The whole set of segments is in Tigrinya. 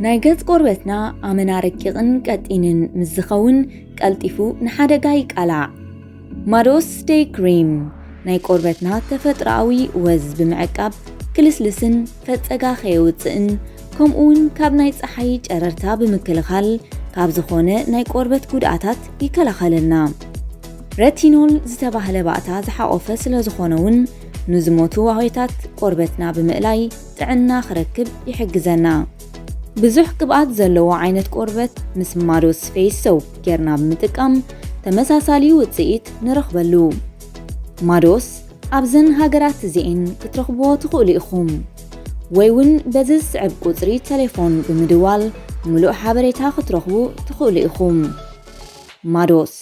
ናይ ገጽ ቆርበትና ኣመና ረቂቕን ቀጢንን ምስ ዝኸውን ቀልጢፉ ንሓደጋ ይቃላዕ። ማዶስ ደይ ክሪም ናይ ቆርበትና ተፈጥሮኣዊ ወዝ ብምዕቃብ ክልስልስን ፈጸጋ ከየውጽእን ከምኡውን ካብ ናይ ጸሓይ ጨረርታ ብምክልኻል ካብ ዝኾነ ናይ ቆርበት ጉድኣታት ይከላኸለልና። ረቲኖል ዝተባህለ ባእታ ዝሓቖፈ ስለ ዝኾነ እውን ንዝሞቱ ዋህዮታት ቆርበትና ብምእላይ ጥዕና ክረክብ ይሕግዘና። ብዙሕ ቅብኣት ዘለዎ ዓይነት ቆርበት ምስ ማዶስ ፌስ ሶፕ ጌርና ብምጥቃም ተመሳሳሊ ውጽኢት ንረኽበሉ። ማዶስ ኣብዘን ሃገራት እዚኤን ክትረኽብዎ ትኽእሉ ኢኹም። ወይ እውን በዚ ዝስዕብ ቁጽሪ ቴሌፎን ብምድዋል ምሉእ ሓበሬታ ክትረኽቡ ትኽእሉ ኢኹም። ማዶስ።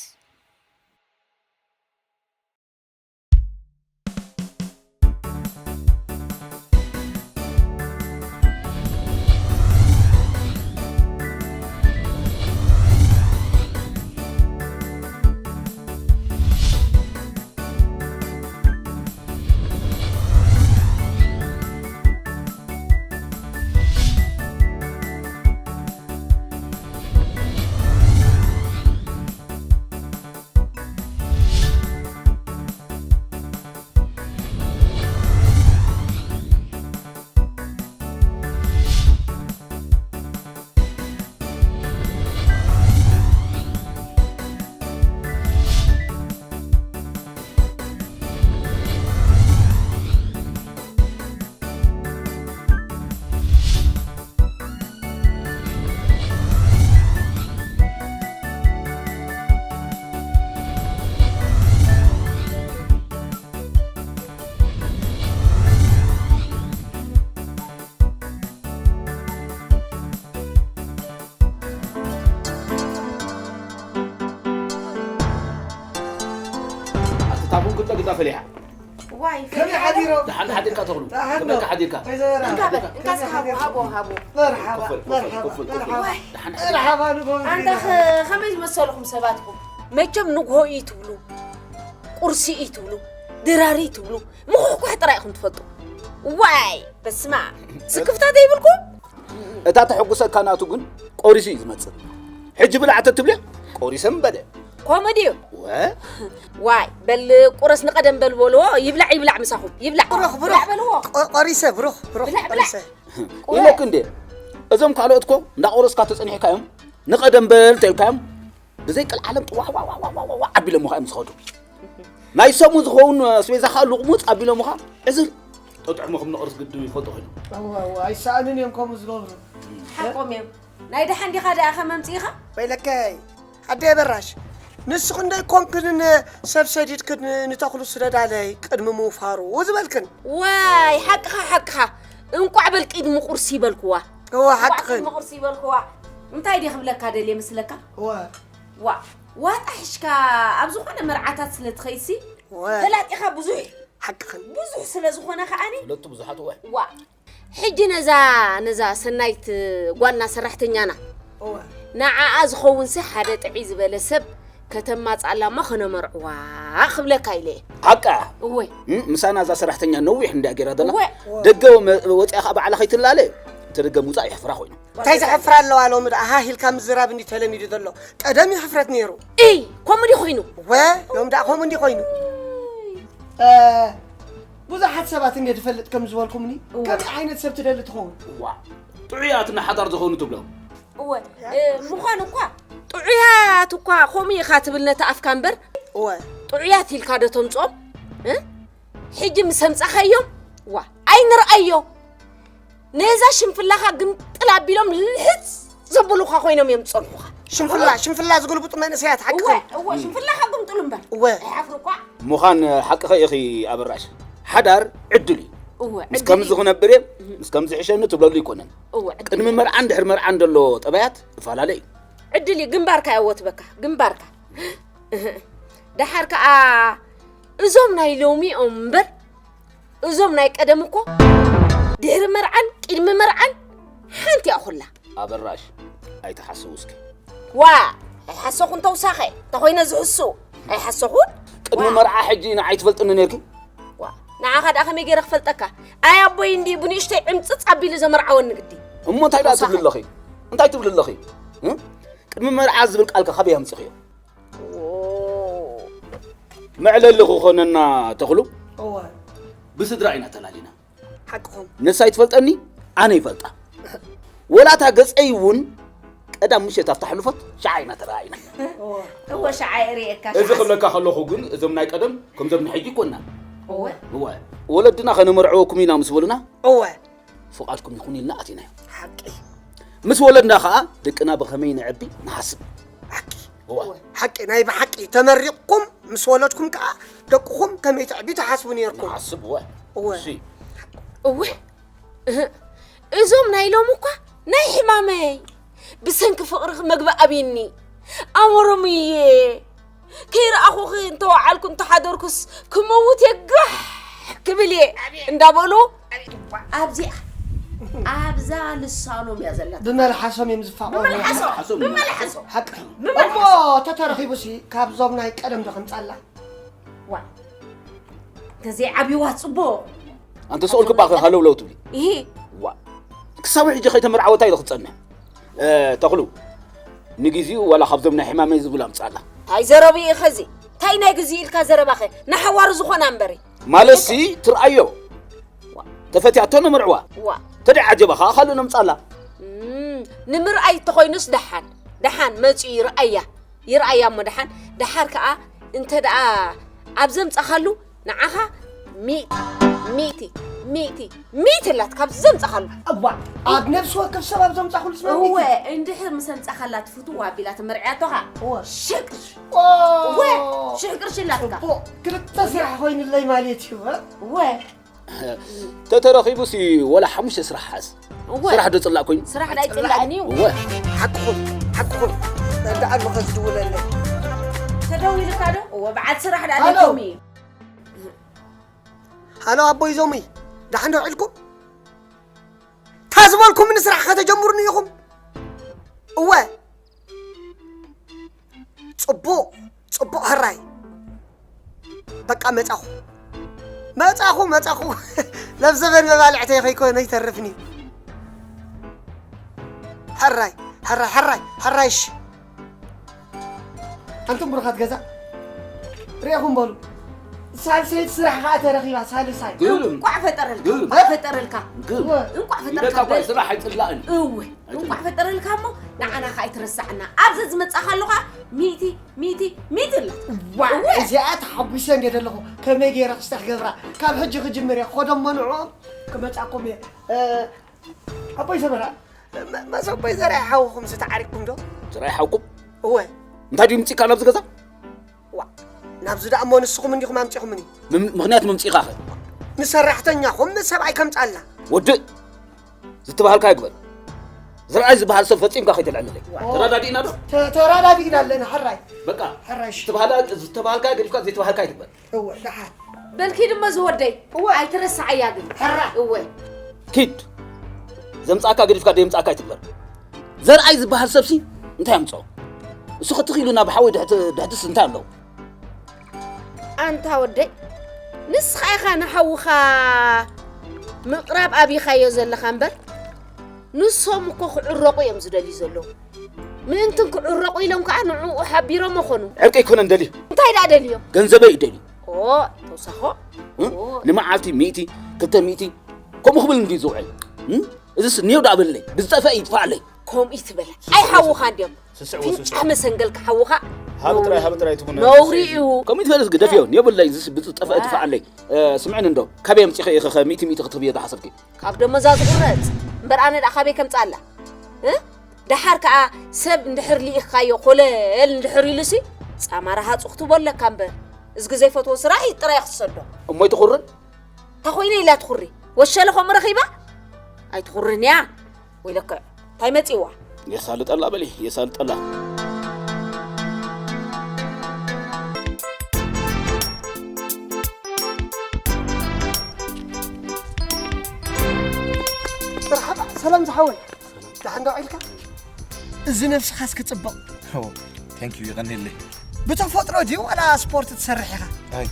ኣቲ ታቡን ክልተ ግዳ ፈሊሓ። ዋይ፣ ከመይ ሓዲሮም? ደሓን ሓዲርካ ተኽሉ? ደሓን ከመይ ዶ? ሓዲርካ? ከመይ ሓዲርካ? እንካ በል፣ እንካ እስኪ ሃቦ፣ ሃቦ፣ ሃቦ። መርሓባ፣ ክፍል፣ ክፍል፣ መርሓባ፣ ክፍል። መርሓባ። ደሓን ሓዲርካ? መርሓባ ንጎም ዲና። ኣንታ ኸ-፣ ኸመይ ዝመሰልኹም ሰባትኩም? መቸም ንግሆ እዩ ትብሉ፣ ቁርሲ እዩ ትብሉ፣ ድራር እዩ ትብሉ፣ ምኹሕኳሕ ጥራይ ኢኹም ትፈልጡ። ዋይ፣ በስመ ኣብ። ስክፍታ ዘይብልኩም? እታ ተሐጉሰካ ናቱ ግን ቆሪሱ እዩ ዝመጽእ። ሕጂ ብላዕ ተትብልዮ፣ ቆሪሰ ምበለ። ከምኡ ድዩ? ወ? ዋይ፣ በል ቁረስ ንቐደም በል በልዎ፣ ይብላዕ ይብላዕ ምሳኹም፣ ይብላዕ። ብሩኽ፣ ብሩኽ። ብላዕ በልዎ። ቆ-፣ ቆሪሰ፣ ብሩኽ፣ ብሩኽ፣ ብላዕ፣ ብላዕ። ቆሪሰ። ኢለክ እንዴ? እዞም ካልኦት እኮ እንዳቆረስካ ተጸኒሕካ እዮም፣ ንቐደም በል ተልካዮም፣ ብዘይ ቀልዓለም ጥዋሕ ዋዕ ዋዕ ዋዕ ዋዕ ዋዕ ኣቢሎምኻ እዮም ዝኸዱ። ናይ ሰሙ ዝኸውን ኣስቤዛ ኸኣ ልቕሙጽ ኣቢሎምኻ ዕዝል። ጠጥዕሞኹም ንቕርስ ግድም ይፈልጡ ኮይኖም። እወ፣ እወ፣ ኣይሰኣንን እዮም ከምኡ ዝገብሩ። ሓቆም እዮም። ናይ ደሓን ዲኻ ደኣ ከመምጽኢኻ? ወይለከይ፣ ኣደ በራሽ፣ ንስኽን ዶ ኣይኮንክንን ሰብ ሰዲድክን ንተኽሉ ስደዳለይ ቅድሚ ምውፋሩ ዝበልክን? ዋይ፣ ሓቅኻ፣ ሓቅኻ። እንቋዕ በል ቅድሚ ቁርሲ ይበልክዋ። እወ፣ እንቋዕ ሓቅኽን። ቅድሚ ቁርሲ ይበልክዋ። እንታይ ድየ ክብለካ ደልየ መስለካ? እወ። ዋ፣ ዋጣ ሒሽካ ኣብ ዝኾነ መርዓታት ስለ ትኸይሲ፣ እወ። ተላጢኻ ብዙሕ፣ ሓቅኽን። ብዙሕ ስለ ዝኾነ ከኣኒ፣ ወለቱ ብዙሓት እወ። ዋ፣ ሕጂ ነዛ፣ ነዛ ሰናይት ጓልና ሰራሕተኛና፣ እወ። ንዓኣ ዝኸውንሲ ሓደ ጥዕይ ዝበለ ሰብ ከተማጽኣላ እሞ ከነመርዕዋ ክብለካ ኢለ እየ። ሓቃ? እወይ። እም፣ ምሳና እዛ ሰራሕተኛ ነዊሕ እንድያ ጌራ ዘላ። እወ። ደገ ወ-፣ ወፂኣ ኸዓ ባዕላ ከይትላለ፣ እቲ ደገ ምውፃእ የሕፍራ ኮይኑ። እንታይ ዘሕፍር ኣለዋ ሎሚ ደኣ? ሃህ ኢልካ ምዝራብ እንዲ ተለሚዱ ዘሎ። ቀደም እዩ ሕፍረት ነይሩ። እይ፣ ከምኡ ድዩ ኮይኑ? ወ፣ ሎሚ ደኣ ከምኡ እንዲ ኮይኑ። እ፣ ብዙሓት ሰባት እንደ ትፈልጥ ከም ዝበልኩምኒ፣ እዋ። ከምዚ ዓይነት ሰብ ትደሊ ትኸውን? እዋ፣ ጥዑያት ንሓዳር ዝኾኑ ትብሎም። እወ፣ እ፣ ምዃኑ እኳ፣ ጥዑያት እኳ ከምኡ ኢኻ ትብል ነቲ ኣፍካ እምበር፣ እወ። ጥዑያት ኢልካ ዶ ተምጽኦም? እ? ሕጂ ምስ ኣምጻኻዮም፣ ዋ፣ ኣይንርኣዮ። ነዛ ሽንፍላኻ ግምጥል ኣቢሎም ልሕጽ ዘብሉኻ ኮይኖም እዮም ዝጸንሑኻ። ሽንፍላ፣ ሽንፍላ ዝግልብጡ መንእሰያት ሓቂ እወ፣ ኮይኑ። እወ፣ ሽንፍላኻ ግምጥሉ እምበር። እወ። ኣይሓፍሩ እኳ። ምዃን ሓቅኸ ኢኺ ኣበራሽ። ሓዳር ዕድል እዩ። እወ፣ ምስ ዕድል ከምዚ እዩ። ክነብር እየ፣ ምስ ከምዚ ሕሸኒ ትብለሉ ኣይኮነን። እወ፣ ዕድል ቅድሚ እዩ። መርዓን ድሕሪ መርዓን ዘሎ ጠባያት እፈላለ እዩ። ዕድል እዩ። ግንባርካ እየ ወትበካ፣ ግንባርካ። ደሓር ከኣ እዞም ናይ ሎሚ እዮም እምበር፣ እዞም ናይ ቀደም እኮ ድሕሪ መርዓን ቅድሚ መርዓን ሓንቲ እያ ኩላ። ኣበራሽ፣ ኣይትሓስው እስኪ። ዋ፣ ኣይሓሰኹን ተውሳኸ፣ እንተኾይነ ዝሕሱ፣ ኣይሓሰኹን። ቅድሚ ዋ። መርዓ ሕጂ ንዓይ ትፈልጥኒ ነርኪ? ዋ፣ ንዓኻ ደኣ ከመይ ገይረ ክፈልጠካ? ኣይ ኣቦይ እንዲ ብንእሽተይ ዕምጽጽ ኣቢሉ ዘመርዓወኒ ግዲ። እሞ እንታይ ደኣ ተውሳኸ። ትብሊ ኣለኺ? እንታይ ትብል ኣለኺ? እ? ቅድሚ መርዓ ዝብል ቃልካ ካበይ ኣምጺኽዮ? መዕለሊ ክኾነና ተኽሉ፣ እወ። ብስድራ ኢና ተላሊና። ሓቅኹም። ንሳ ይትፈልጠኒ፣ ኣነ ይፈልጣ። ወላታ ገጸይ እውን ቀዳም ምሸት ኣብታ ሕሉፈት ሸዓ ኢና ተረኣኢና። እወ። እወ፣ ሸዓ እርእየካ፣ እዚ ሸዓ። ክብለካ ከለኹ ግን እዞም ናይ ቀደም ከምዞም ናይ ሕጂ ይኮና። እወ። እወ። ወለድና ከነመርዕወኩም ኢና ምስ በሉና፣ እወ። ፍቓድኩም ይኹን ኢልና ኣቲናዮ። ሓቂ። ምስ ወለድና ኸኣ ደቅና ብኸመይ ነዕቢ ንሓስብ። ሓቂ። እወ። ሓቂ፣ ናይ ብሓቂ ተመሪቕኩም ምስ ወለድኩም ከኣ ደቅኹም ከመይ ተዕቢ ትሓስቡ ነይርኩም። ንሓስብ፣ እወ። እወ። እሺ። እወ። እህ፣ እዞም ናይ ሎሚ እኳ ናይ ሕማመይ ብሰንኪ ፍቕርኺ መግቢ ኣብይኒ። ኣሞሮምየ፣ ከይረኣኹኺ እንተወዓልኩ እንተሓደርኩስ ክመውት እየ ጋሕ ክብል እየ እንዳበሉ ኣብዚኣ ኣብዛ ልሳኖም እያ ዘላ። ብመልሓሶም እዮም ዝፋቐሩ። ብመልሓሶም፣ ብመልሓሶም። ሓቂ። ብመልሓሶም። እሞ ተተረኺቡሲ ካብዞም ናይ ቀደም ዶ ከምጻላ? ዋ፣ እንተዘይዓብይዋ ጽቡቕ። ኣንተ ሰኡል ክባኸ ሃለውለው ትብሊ? ይሄ ዋ፣ ክሳብ ሕጂ ከይተመርዓወታ ኢለ ክጸንሕ። እ፣ ተኽሉ፣ ንግዜኡ ዋላ ካብዞም ናይ ሕማመይ ዝብሉ ኣምጻላ። እንታይ ዘረቡ እዩ ኸዚ? እንታይ ናይ ግዜ ኢልካ ዘረባኸ? ንሓዋሩ ዝኾና እምበሪ። ማለትሲ ትርኣዮ። ዋ። ተፈትያቶ ነመርዕዋ። ዋ። ተደይ ዓጀባ ኸኣ ካልእ ነምጻላ። እም፣ ንምርኣይ እንተኾይኑስ ደሓን፣ ደሓን መጺኡ ይርኣያ። ይርኣያ እሞ ደሓን፣ ደሓር ከኣ እንተ ደኣ ኣብ ዘምጻኻሉ ንዓኻ ሚእቲ፣ ሚእቲ፣ ሚእቲ፣ ሚእቲ ኣላት ካብ ዘምጻኻሉ። እዋ፣ ኣብ ነፍሲ ወከፍ ሰብ ኣብ ዘምጻኹሉ ስማዕ ሚእቲ። እወ፣ እንድሕር ምስ ኣምጻኻላ ትፍትዋ ኣቢላ ተመርዕያቶኻ። እወ። ሽቅርሽ። ኦ። እወ፣ ሽቅርሽ ኣላትካ። እቦ፣ ክልተ ስራሕ ኮይኑለይ ማለት እዩ፣ እ? እወ። ተተረኺቡሲ ወላ ሓሙሽተ ስራሕ ሓዝ። እወ። ስራሕ ዶ ጽላእ ኮይኑ? ስራሕ ዳይ ጽላእን እዩ። እወ። ሓቅኹም፣ ሓቅኹም። እንዳ ኣሎ ከዝድውለለይ። ተደዊልካ ዶ? እወ፣ በዓል ስራሕ ዳ ሃሎ። ኣለኩም እዩ። ሃሎ፣ ኣቦይ ዞሚ፣ ደሓን ዶ ውዒልኩም? ታዝበልኩም ንስራሕ ከተጀምሩኒ ኢኹም? እወ። ጽቡቕ፣ ጽቡቕ፣ ሕራይ። በቃ መጻኹ። መጻኹ፣ መጻኹ። ለብዘበን መባልዕተይ ከይኮነ ይተርፍኒ። ሕራይ፣ ሕራይ፣ ሕራይ፣ ሕራይ፣ እሺ። ኣንቱም ብሩኻት ገዛ፣ ርኢኹም በሉ። ሳልሰይቲ ስራሕ ኸኣ ተረኺባ፣ ሳልሳይ። ግርም። እንቋዕ ፈጠረልካ፣ ግርም። እንቋዕ ፈጠረልካ። ግርም። እንቋዕ ፈጠረልካ ኢለካ እኳ በል። ስራሕ ኣይጽላእን። እወ፣ ኣይጽላእን። እንቋዕ ፈጠረልካ እሞ ንዓና ኸኣ ኣይትረሳዕና። ኣብዚ ዝመጻኻ ኣለኻ፣ ሚእቲ፣ ሚእቲ፣ ሚእቲ ኣላ። ዋው፣ እወ። እዚኣ ተሓጒሰ እንድየ ዘለኹ። ከመይ ገይረ ክስተ ክገብራ? ካብ ሕጂ ክጅምር እየ። ክኸዶም መንዕኦም ክመጻኩም እየ። እ፣ ኣቦይ ሰመራ፣ መ-፣ መሰቦይ ዘርኣይ ሓውኹም ዝተዓሪቅኩም ዶ? ዘርኣይ ሓውኩም? እወ። እንታይ ድዩ ምጺእካ ናብዚ ገዛ? ዋ፣ ናብዚ ደኣ እሞ ንስኹም እንዲኹም ኣምጺኹምኒ። ምም-፣ ምኽንያት ምምጺእካ ኸ? ንሰራሕተኛኹም ምስ ሰብኣይ ከምጻላ። ወድእ! ዝተባሃልካ ግበር። ዘርኣይ ዝበሃል ሰብ ፈጺምካ ከይተልዕለለይ። ዋ። ተረዳዲእና ዶ? ተ-፣ ተረዳዲእና ኣለና፣ ሕራይ። በቃ። ሕራይ፣ እሺ። ዝተባሃላ-፣ ዝተባሃልካ ገዲፍካ ዘይተባሃልካ ኣይትግበር። እወ፣ ደሓን። በል ኪድ እሞ ዝወደይ፣ እወ። ኣይትረስዓያ ግን። ሕራ። እወ። ኪድ። ዘምጻእካ ገዲፍካ ደየምጻእካ ኣይትግበር። ዘርኣይ ዝበሃል ሰብሲ እንታይ ኣምጽኦ? እሱ ክትኽ ኢሉ ናብ ሓዊ ድሕቲ-፣ ድሕትስ እንታይ ኣለዎ? ኣንታ ወደይ፣ ንስኻ ኢኻ ንሓውኻ ምቕራብ ኣቢኻዮ ዘለኻ እምበር፣ ንሶም እኮ ክዕረቑ እዮም ዝደልዩ ዘለዉ። ምእንትን ክዕረቑ ኢሎም ከኣ ንዕኡ ሓቢሮም ኾኑ። ዕርቂ ኣይኮነን ደልዩ። እንታይ ደኣ ደልዮም? ገንዘበይ እዩ ደልዩ። ኦ፣ ተውሳኾ? እ? ኦ። ንመዓልቲ ሚእቲ፣ ክልተ ሚእቲ፣ ከምኡ ክብል እንድዩ ዝውዕል። እ? እዝስ ኔው ደኣ በለለይ፣ ብዝጠፍአ ይጥፋኣለይ። ከምኡ ይትበል። ኣይሓውኻ እንድዮም። ስስዕ ወስስ። ፍንጫሕ መሰንገልካ ሓውኻ። ሃብ ጥራይ፣ ሃብ ጥራይ ትቡነ። ነውሪ እዩ። ከምኡ ይትበል፣ እስኪ ደፍዮ፣ ኔው በለለይ፣ እዝስ ብዝጠፍአ ዋ። ይጥፋኣለይ። እ፣ ስምዕኒ እንዶ፣ ካበይ ኣምጺኸ ኢኺ ኸ ሚእቲ ሚእቲ ክትህብዮ ዝሓሰብኪ? ካብ ደሞዛ ዝቑረጽ እምበር ኣነ ደኣ ካበይ ከምጽኣላ? እ? ደሓር ከኣ ሰብ እንድሕር ልኢኽካዮ ኮለል እንድሕር ኢሉሲ ጻማ ረሃጹ ክትቦ ኣለካ እምበር እዝጊ ዘይፈትዎ ስራሕ እዩ ጥራይ ክትሰዶ። እሞ ኣይትኹርን? እንታ ኮይነ ኢላ ትኹሪ? ወሸለ ከምኡ ረኺባ? ኣይትኹርን እያ። ወይለከ እንታይ መጺዋ? የሳልጠላ በሊ፣ የሳልጠላ። መርሓባ፣ ሰላም ዝሓወይ። ደሓን ዶ ውዒልካ? እዚ ነብስኻስ ክጽብቕ። ኦ፣ thank you፣ የቐንየለይ። ብተፈጥሮ ድዩ ዋላ ስፖርት ትሰርሕ ኢኻ? ኣይ፣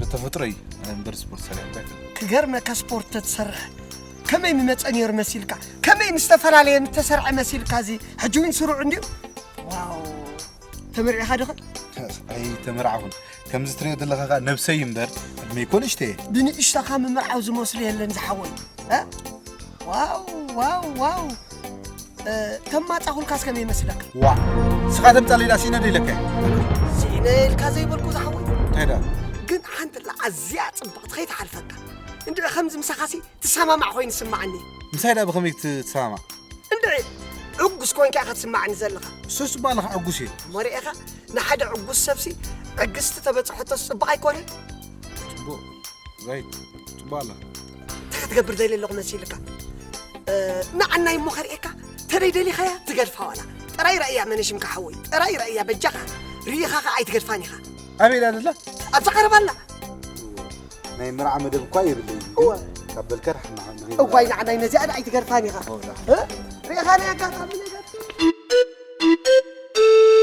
ብተፈጥሮይ እምበር ስፖርት ሰሪሐ ኣይፈልጥን። ክገርመካ ስፖርት ተትሰርሕ፣ ከመይ ምመጸ ነይሩ መሲልካ? ከመይ ምስተፈላለየ ምተሰርዐ መሲልካ? እዚ ሕጂ እውን ስሩዕ እንድዩ። ዋው! ተመርዒኻ ዲኻ? ኣይተመርዓኹን። ከምዚ ትሪኦ ዘለኻ ከኣ ነብሰይ እምበር ዕድመይ እኮ ንእሽተይ እየ። ብንእሽቶኻ ምምርዓው ዝመስሎ የለን ዝሓወይ። እ? ዋው ዋው ዋው! እ፣ ተማጻኹልካስ ከመይ ይመስለካ? ዋ! ንስኻ ተምጻለይ ዳ ስኢነ ዶ ኢለካ እየ? ስኢነ ኢልካ ዘይበልኩ ዝሓወይ። እንታይ ደኣ? ግን ሓንቲ ኣላ ኣዝያ ጽብቕቲ ከይትሓልፈካ። እንድዒ ከምዚ ምሳኻሲ ትሰማማዕ ኮይኑ ይስምዓኒ። ምሳይ ደኣ ብኸመይ ትሰማማዕ? እንድዒ ዕጉስ ኮንካ ኢኻ ትስምዓኒ ዘለኻ። እሱስ እባ ኣለኻ ዕጉስ እየ። እሞ ርኤኻ ንሓደ ዕጉስ ሰብሲ ዕግስቲ ተበጽሐቶስ ጽቡቕ ኣይኮነን? ጽቡቕ ዛይድ ጽቡቕ ኣለኻ። እንታይ ክትገብር ደልየ ኣለኹ መሲልካ? እ፣ ንዓናይ እሞ ከርእየካ ተደይ ደሊኻያ ትገድፋ ዋላ። ጥራይ ረእያ መነሽምካ ሓወይ ጥራይ ረእያ በጃኻ። ርኢኻ ኸኣ ኣይትገድፋን ኢኻ። ኣበይ ኢላ ደላ? ኣብዛ ቀረባ ኣላ። ናይ መርዓ መደብ እኳ የብለይ። እወ። ካብ በልካ ርሕና ንኸይድ። እዋይ ንዓናይ ነዚኣ ደኣ ኣይትገድፋን ኢኻ። እ? ርኢኻ ናይ ኣጋጣሚ ነገር።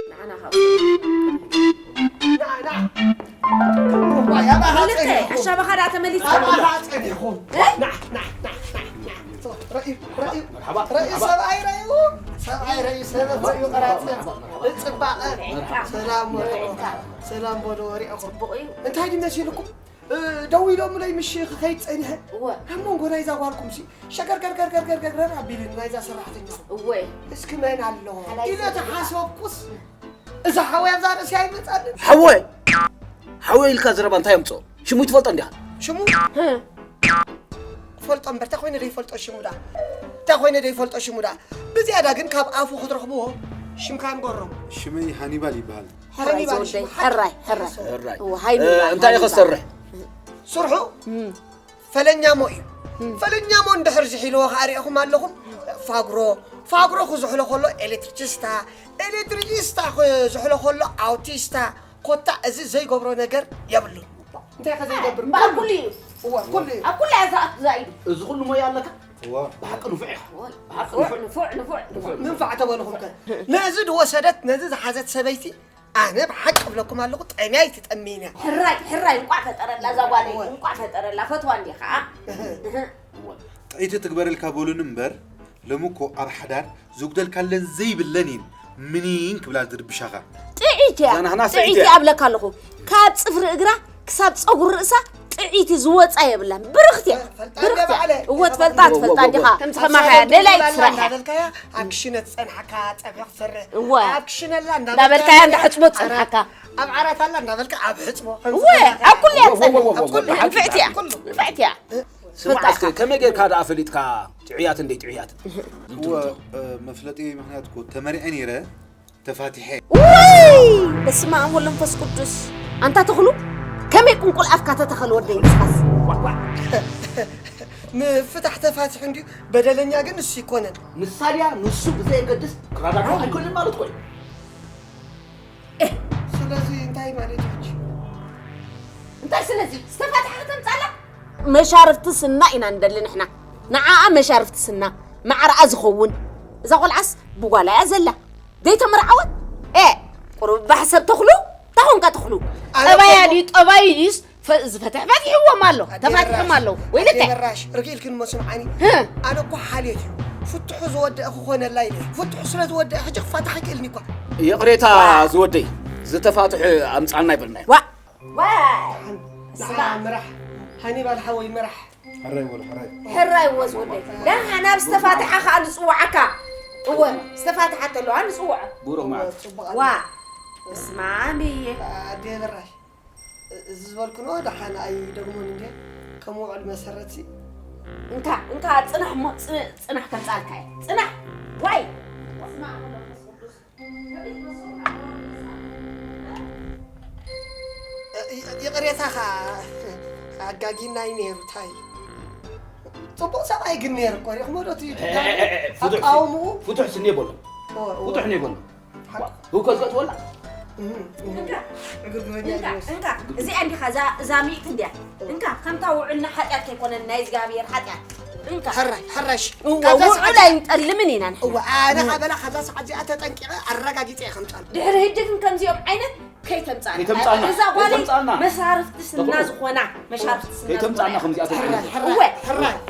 ንዓና ካብ ንዓ፣ ንዓ። እዋይ፣ ኣባኻ ክልተ ጸኒሕኩም። ሓሻባኻ ደኣ ተመሊስካ። ኣባኻ ጸኒሕኩም። እ? ንዓ፣ ንዓ፣ ንዓ፣ ንዓ፣ ንዓ። ራእዩ፣ ራእዩ፣ መርሓባ፣ ራእዩ፣ መርሓባ። ሰብኣይ ራእዩ፣ ሰብኣይ ራእዩ፣ ሰበብ ራእዩ፣ ቀራጺ። ጽባቐ። መርሓባ። ሰላም ወረ። ሰላም በሉ፣ ወሪዕኹም። ጽቡቕ እዩ። እንታይ ድዩ መሲልኩም? እ፣ ደው ኢሎምለይ ምሽ ክኸይድ ጸኒሐ። እወ። ኣብ መንጎ ናይዛ ጓልኩምሲ ሸገርገርገርገርገርገር ኣቢሉኒ ናይዛ ሰራሕተኛኹም። እወ። እስኪ መን ኣሎ? ሓላይ ኢለ ሰብ ተሓሰብኩስ፣ እዛ ሓወይ ኣብዛ ርእሲ ኣይመጻልን። ሓወይ! ሓወይ ኢልካ ዘረባ እንታይ የምጽኦ? ሽሙ ትፈልጦ እንዲኻ? ሽሙ? ህ። ፈልጦ እምበር፣ እንታይ ኮይነ ደይፈልጦ ሽሙ ደኣ? እንታይ ኮይነ ደይፈልጦ ሽሙ ደኣ? ብዝያዳ ግን ካብ ኣፉ ክትረኽብዎ ሽምካ ንገሮም። ሽመይ ሃኒባል ይበሃል። ሕራይ ሃኒባል ዝወደይ፣ ሽሙ። ሕራይ፣ ሕራይ። ሕራይ። እዎ፣ ሃይሚ እ፣ ይበሃል፣ እንታይ ኢኻ ሃይሚ ዝሰርሕ? ስርሑ እም። ፈለኛሞ እዩ። እም። ፈለኛሞ እንድሕር ዝሒልዎ ከኣ ርኢኹም ኣለኹም። ፋግሮ፣ ፋግሮ ክዝሕሎ ከሎ ኤሌክትሪክስታ፣ ኤሌክትሪክስታ ክዝሕሎ ከሎ ኣውቲስታ፣ ኮታ እዚ ዘይገብሮ ነገር የብሉን። እንታይ ከ ዘይገብር? እምበኣር ኩሉ እዩ። እዋ፣ ኩሉ እዩ። ኣብ ኩሉ እያ ዝኣቱ ዛኢዱ። እዚ ኩሉ ሞያ ኣለካ? እዋ። ብሓቂ ንፉዕ ኢኻ። እዋ። ብሓቂ ንፉዕ፣ ንፉዕ። ንፉዕ፣ ንፉዕ፣ ንፉዕ። ምንፋዕ ተበልኹም ከ? ነዚ ዝወሰደት፣ ነዚ ዝሓዘት ሰበይቲ ኣነ ብሓቂ እብለኩም ኣለኹ፣ ጠምያ ኣይትጠምይን እያ። ሕራይ፣ ሕራይ፣ እንቋዕ ፈጠረላ እዛ ጓለይ፣ እዋ። እንቋዕ ፈጠረላ፣ ፈትዋ እንዲኻ። እህ። እህ። ጥዒቲ ትግበረልካ በሉኒ እምበር፣ ሎሚ እኮ ኣብ ሓዳር ዝጉደልካለን ዘይብለን እየን ምኒን ክብላ ዝድርብሻኻ። ጥዒት እያ፣ እዛ ናህናስ ጥዒት ጥዒት እያ እያ። ኣብለካ ኣለኹ። ካብ ጽፍሪ እግራ ክሳብ ጸጉሪ ርእሳ ጥዒቲ ዝወጻ የብላን። ብርኽቲ እያ፣ ፈልጣ ብርኽቲ እያ። እያ ባዕለ። እወ፣ ትፈልጣ፣ እወ፣ ትፈልጣ እወ፣ እንዲኻ። እወ። ከምዚ ከማኻ እያ፣ ደላይት ስራሕ። እናበልካያ ኣብ ክሽነ ዝጸንሓካ ጸብሒ ክትሰርሕ። እወ። ኣብ ክሽነ ኣላ እንዳበልካያ እንዳበልካያ እንዳሕጽቦ ዓራት፣ ዝጸንሓካ። ኣብ ዓራት ኣላ እንዳበልካ ኣብ ሕጽቦ። ከምዚ እወ፣ ከማኻ ኣብ ኩሉ እያ እያ። ትጸንሕ። እወ፣ እወ፣ እወ፣ ኣብ ኩሉ እወ፣ ንፍዕቲ እያ። ሓቂ፣ ንፍዕቲ እያ። ስማዕ እስከ፣ ከመይ ጌርካ ደኣ ፈሊጥካ ጥዑያትን ደይ ጥዑያትን? እወ፣ እ፣ መፍለጢ ምኽንያት እኮ ተመሪዐ ነይረ፣ ተፋቲሐ። ውይ! በስመ ኣብ ወወልድ ወመንፈስ ቅዱስ። ኣንታ ተኽሉ፣ ከመይ ቁንቁል ኣፍካ ተተኸል ወደይ ንስኻስ? ምፍታሕ ተፋቲሑ እንድዩ፣ በደለኛ ግን ንሱ ይኮነን። ንሳ ድያ ንሱ ብዘየገድስ ክረዳድኡ ኣይክእልን ማለት እኮ እዩ። ስለዚ እንታይ ማለት እዩ ሕጂ? እንታይ ስለዚ? ዝተፋትሐ ከተምጻላ? መሻርፍቲ ስና ኢና ንደሊ ንሕና። ንዓኣ መሻርፍቲ ስና፣ ማዕረኣ ዝኸውን። እዛ ቆልዓስ ብጓላ እያ ዘላ። ዘይተመርዓወት? ኤ፣ ቁሩብ ባሕ ሰብ ተኽሉ፣ እንታይ ኾንካ ተኽሉ? ኣነ ጠባያ እኮ ድዩ፣ ጠባዩ ድዩስ ፈ-፣ ዝፈትሕ ፈቲሕዎም ኣሎ፣ ኣዴ ተፋቲሖም በራሽ፣ ኣለዉ። ወይለከ? ኣዴ በራሽ፣ ርግኢልክን እሞ ስምዓኒ። ህ። ኣነ እኮ ሓልዮት እዩ። ፍትሑ ዝወደአ ክኾነላ ኢለ። ፍትሑ ስለ ዝወደአ ሕጂ ክፋታሕ ኣይክእልን እኳ። ይቕሬታ ዝወደይ፣ ዝተፋትሑ ኣምጻልና ይበልናዮ። ዋ! ዋ! ንዓ ምራሕ። ሃኒባል ሓወይ ምራሕ። ሕራይ በሉ፣ ሕራይ። ሕራይ እወ ዝወደይ። ደሓን ናብ ዝተፋትሓ ኸኣ ንጽውዓካ። እወ፣ ዝተፋትሓ ተለዋ ንጽውዖ። ብሩኽ መዓልቲ። ጽቡቕ ዋ! ኣላ። በስመ ኣብ እየ። ኣዴ በራሽ። እዚ ዝበልክንኦ ደሓን ኣይደግሞን እንድየ። ከም ውዕል መሰረት ሲ። እንካ፣ እንካ፣ ጽናሕ እሞ፣ ጽ-፣ ጽናሕ ከምጻልካ እየ። ጽናሕ! ዋይ! በስመ ኣብ ወመንፈስ ቅዱስ። ይ-፣ ይቕሬታ ኸኣ ኣጋጊና እዩ ነይሩ፣ ታይ። ጽቡቕ ሰብኣይ ግን ነይሩ እኮ፣ ሪእኹሞ ዶ እቲ ፍቱሕ፣ ኣቃውምኡ? ፍቱሕ ስኒ የበሎ። ኦ፣ ኦ። ፍቱሕ ስኒ የበሎ። ሓቁ። ህውከት ከእትወላ? እም፣ እም። እንካ፣ ዕግርግረኛ እንካ፣ እዩ። እንካ፣ እዚኣ እንዲኻ፣ እዛ፣ እዛ ሚእቲ እንድያ። እንካ፣ ከምታ ውዕልና ሓጢኣት ከይኮነን ናይ እግዚኣብሔር ሓጢኣት። እንካ። ሕራይ፣ ሕራሽ። እወ፣ ካብዛ ውዑል ሰዓት ኣይንጠልምን ኢና ንሕና። እወ፣ ኣነ እም። ካበላ ካብዛ ሰዓት እዚኣ ተጠንቂቐ ኣረጋጊጸ እየ ከምጻሉ። ድሕሪ ህጂ ግን ከምዚኦም ዓይነት ከይተምጻና ከይተምጻና፣ እዛ ጓለይ ከይተምጻና። መሻርፍቲ ስና ተኽሉ። ዝኾና መሻርፍቲ ስና ከይተምጻና ዝኾና ከምዚኣ እያ። ተምጻና። እወ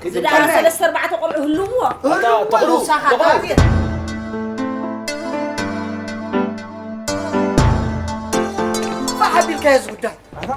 ከይተምጻና። ዝደኣ ሰለስተ ኣርባዕተ ቆልዑ ህልውዎ ኣታ ተኽሉ፣ ንሳኻ ተኽሉ። ካብየ ፋሕ ኣቢልካዮ እዚ ጉዳይ ኣታ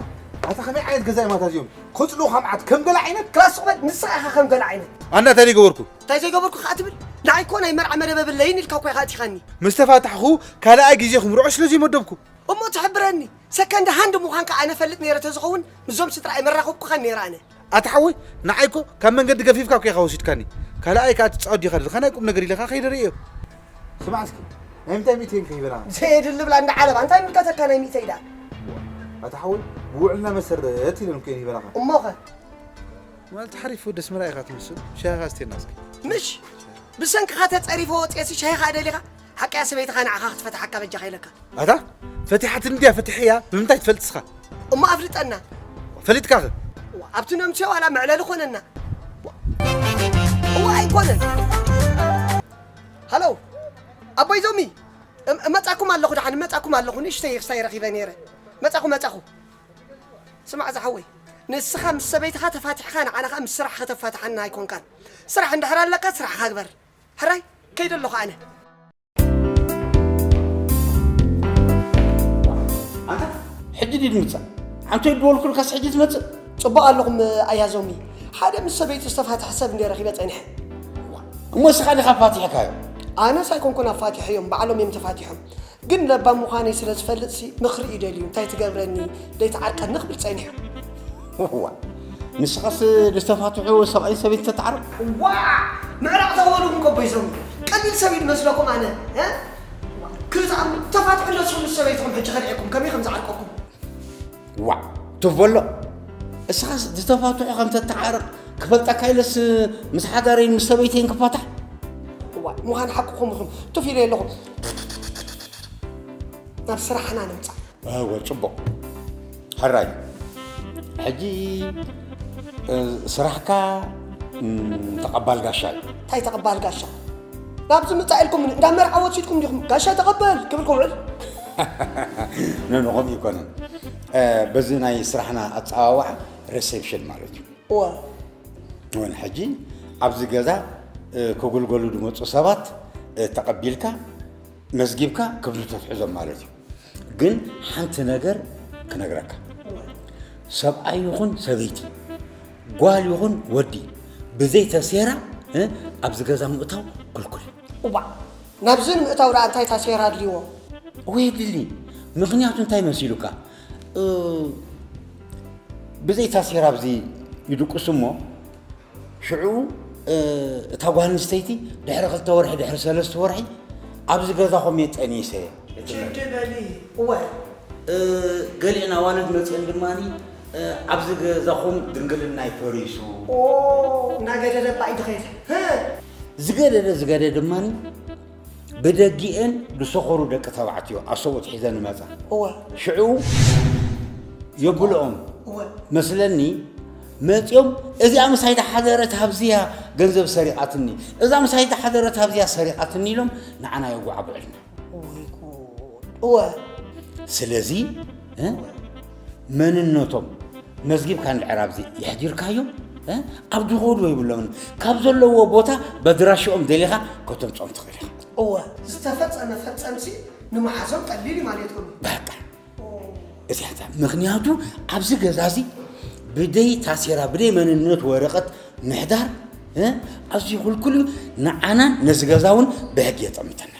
ኣታ ከመይ ዓይነት ገዛ እዮም ኣታ እዚኦም ክፅልኡኻ መዓት ከም ገለ ዓይነት ክላስ ቁመት ንስኻ ኢኻ ከም ገለ ዓይነት ኣንዳ እንታይ ዘይገበርኩ እንታይ ዘይገበርኩ ከዓ ትብል ንዓይ እኮ ናይ መርዓ መደብ የብለይን ኢልካ እኮ ኢኻ ኣቲኻኒ ምስ ተፋታሕኹ ካልኣይ ግዜ ክምርዖ ስለ ዘይመደብኩ እሞ ትሕብረኒ ሰከንድ ሃንድ ምዃንካ ኣነ ፈልጥ ነይረ ተዝኸውን ምስዞም ስድራ ኣይመራኸብኩኻን ነይረ ኣነ ኣታ ሓወይ ንዓይ እኮ ካብ መንገዲ ገፊፍካ እኮ ኢኻ ወሲድካኒ ካልኣይ ከዓ ትፃወት ዲኻ ድልካ ናይ ቁም ነገር ኢለካ ከይደ ርእዮ ስማዕ እስኪ ናይ ምንታይ ሚእቲ እየን ከይበላኻ ዘየድሊ ብላ እንዳዓለባ እንታይ ምልከተካ ናይ ሚእተይ ደኣ ኣታ ሓወይ ብውዕልና መሰረት ኢለን እኮ እየን ይበላኻ እሞኸ ማለት ሓሪፉ ደስ ምራ ኢኻ ትመስል ሻሂኻ ኣስቴና እስኪ ምሽ ብሰንክኻ ተፀሪፈ ወፅየሲ ሻሂኻ ደሊኻ ሓቀያ ሰበይትኻ ንዓኻ ክትፈትሓካ በጃኻ ኢለካ ኣታ ፈቲሓትኒ ድያ ፈቲሐያ ብምንታይ ትፈልጥ እስኻ እሞ ኣፍልጠና ፈሊጥካ ኸ ኣብቲ ነምስዮ ዋላ መዕለሊ ኮነና እዋ ኣይኮነን ሃሎ ኣቦይ ዞሚ እም- እመጻኩም ኣለኹ ደሓን እመጻኩም ኣለኹ ንእሽተይ ክሳይ ረኺበ ነይረ መጻኹ መጻኹ ስማዕ ዝሓወይ ንስኻ ምስ ሰበይትኻ ተፋቲሕኻ ንዓና ኸዓ ምስ ስራሕ ከተፋትሓና ኣይኮንካን ስራሕ እንድሕር ኣለካ ስራሕኻ ግበር ሕራይ ከይደ ኣለኹ ኣነ ኣንታ ሕጂ ድዩ ድምፃ ሓንቲ ይድወልኩልካስ ሕጂ ትመፅእ ፅቡቕ ኣለኹም ኣያዞሚ ሓደ ምስ ሰበይቱ ዝተፋትሐ ሰብ እንደ ረኺበ ፀኒሐ እሞ እስኻ ዲኻ ፋቲሕካዮ ኣነስ ኣይኮንኩን ኣፋቲሐዮም ባዕሎም እዮም ተፋቲሖም ግን ለባም ምዃነይ ስለ ዝፈልጥሲ ምኽሪ እዩ ደልዩ እንታይ ትገብረኒ ደይትዓርቀኒ ክብል ፀኒሐ ዋ ንስኻስ ዝተፋትሑ ሰብኣይ ሰበይቲ ተተዓረቕ ዋ ምዕራቕ ተበሉኩም ከቦይዞም ቀሊል ሰብ እዩ ዝመስለኩም ኣነ እ? ክዝኣም ተፋትሑ ነስኹም ምስ ሰበይትኹም ሕጂ ከርእየኩም ከመይ ከም ዝዓርቀኩም ዋዕ ትበሎ እስኻስ ዝተፋትሑ ከም ተተዓረቕ ክፈልጠካ ኢለስ ምስ ሓዳረይን ምስ ሰበይተይን ክፋታሕ ዋዕ ምዃን ሓቅኹም ኢኹም ቱፍ ኢለ ኣለኹም ናብ ስራሕና ንምፃእ እወ ፅቡቕ ሕራይ ሕጂ እ፣ ስራሕካ ም፣ ተቐባል ጋሻ እዩ እንታይ ተቐባል ጋሻ ናብዚ ምፃእ ኢልኩም እንዳ መርዓ ወሲድኩም ዲኹም ጋሻ ተቐበል ክብል ክውዕል ነንኾም ይኮነን እ፣ በዚ ናይ ስራሕና ኣፀዋዋዓ ሬሴፕሽን ማለት እዩ እወ እውን ሕጂ ኣብዚ ገዛ እ፣ ክግልገሉ ዝመፁ ሰባት እ፣ ተቐቢልካ መዝጊብካ ክብሪ ተትሕዞም ማለት እዩ ግን ሓንቲ ነገር ክነግረካ ሰብኣይ ይኹን ሰበይቲ ጓል ይኹን ወዲ ብዘይ ተሴራ እ፣ ኣብዚ ገዛ ምእታው ክልኩል እዩ እዋ ናብዚ ንምእታው ደኣ እንታይ ታሴራ ኣድልይዎ ወይ ድሊ ምኽንያቱ እንታይ መሲሉካ እ፣ ብዘይ ታሴራ ኣብዚ ይድቅሱ እሞ ሽዑ እታ ጓል ኣንስተይቲ ድሕሪ ክልተ ወርሒ ድሕሪ ሰለስተ ወርሒ ኣብዚ ገዛኹም እየ ጠኒሰ ችዲ በሊ እወ ገሊአን ኣዋልድ መፅአን ድማ ኣብዚ ገዛኹም ድንግልናይ ፈሪሱ እናገደደ ባይ ድኸይድ ዝገደደ ዝገደ ድማ ብደጊኤን ዝሰኸሩ ደቂ ተባዕትዮ ኣሰብኡት ሒዘን ይመፃ እወ ሽዑ የብልኦም እወ መስለኒ መፂኦም እዚኣ ምሳይ ተሓደረት ሃብዚያ ገንዘብ ሰሪቓትኒ እዛ ምሳይ ተሓደረት ሃብዚያ ሰሪቓትኒ ኢሎም ንዓና የጓዕጉዕልና ወይ ጉድ እወ ስለዚ እ? መንነቶም መዝጊብካ እንድሕር ኣብዚ የሕዲርካዮም እ? ኣብ ድኾዱ የብሎምን ካብ ዘለዎ ቦታ በድራሽኦም ደሊኻ ከተምፅኦም ትኽእል ኢኻ እወ ዝተፈፀመ ፈፀምሲ ንመሓዞም ቀሊል እዩ ማለት እዩ በቃ እዚኣ ምክንያቱ ኣብዚ ገዛ እዚ ብደይ ታሴራ ብደይ መንነት ወረቐት ምሕዳር ኣዝዩ ክልኩል እዩ ንዓናን ነዚ ገዛ እውን ብሕጊ የጠምተና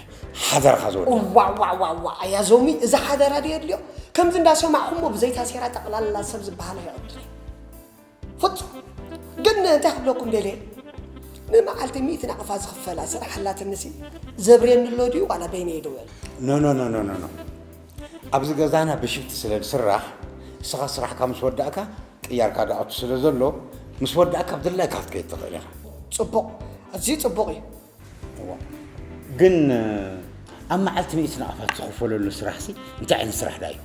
ሓደርኻ ዝወደ ዋዋዋዋ ኣያ ዞሚ እዚ ሓደራ ድዮ ኣድልዮ ከምዚ እንዳሰማዕኹሞ ብዘይ ታሴራ ጠቕላላ ሰብ ዝበሃል ኣይዕድል ፍጹም ግን እንታይ ክብለኩም ደልየ ንመዓልቲ ሚእቲ ናቕፋ ዝኽፈላ ስራሕ ኣላትንሲ ዘብርየኒ ኣሎ ድዩ ዋላ በይነ ይደወል ኖ ኖ ኖ ኖ ኖ ኣብዚ ገዛና ብሽፍቲ ስለ ዝስራሕ፣ ንስኻ ስራሕካ ምስ ወዳእካ ቅያርካ ዝኣቱ ስለ ዘሎ፣ ምስ ወዳእካ ብድላይካ ክትከይድ ትኽእል ኢኻ። ጽቡቕ፣ ኣዝዩ ጽቡቕ እዩ። ግን ኣብ መዓልቲ ሚእቲ ናቕፋት ዝኽፈለሉ ስራሕሲ እንታይ ዓይነት ስራሕ ደኣ እዩ?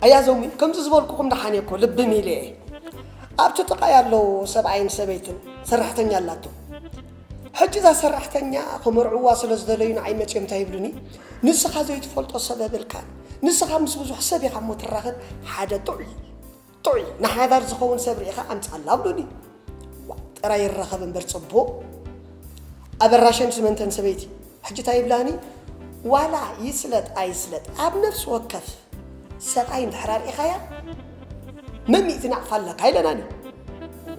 ኣያ ዞሚ፣ ከምዚ ዝበልኩኹም ደሓን እየ እኮ፣ ልቢ ሚለ እየ። ኣብቲ ጥቓይ ኣለዉ ሰብኣይን ሰበይትን፣ ሰራሕተኛ ኣላቶም። ሕጂ እዛ ሰራሕተኛ ክምርዕዋ ስለ ዝደለዩ ንዓይ መፅዮም እንታይ ይብሉኒ ንስኻ ዘይትፈልጦ ሰብ የብልካን ንስኻ ምስ ብዙሕ ሰብ ኢኻ እሞ ትራኸብ፣ ሓደ ጥዑይ ጥዑይ ንሓዳር ዝኸውን ሰብ ርኢኻ ኣምጻላ ኣብሉኒ። ዋ፣ ጥራይ ይራኸብ እምበር ጽቡቕ። ኣበራሸን ስመንተን ሰበይቲ ሕጂ እንታይ ይብላኒ? ዋላ ይስለጥ ኣይስለጥ ኣብ ነፍሲ ወከፍ ሰብኣይ እንድሕር ኣርኢኻያ መሚእቲ ናቕፋ ኣለካ ኢለናኒ።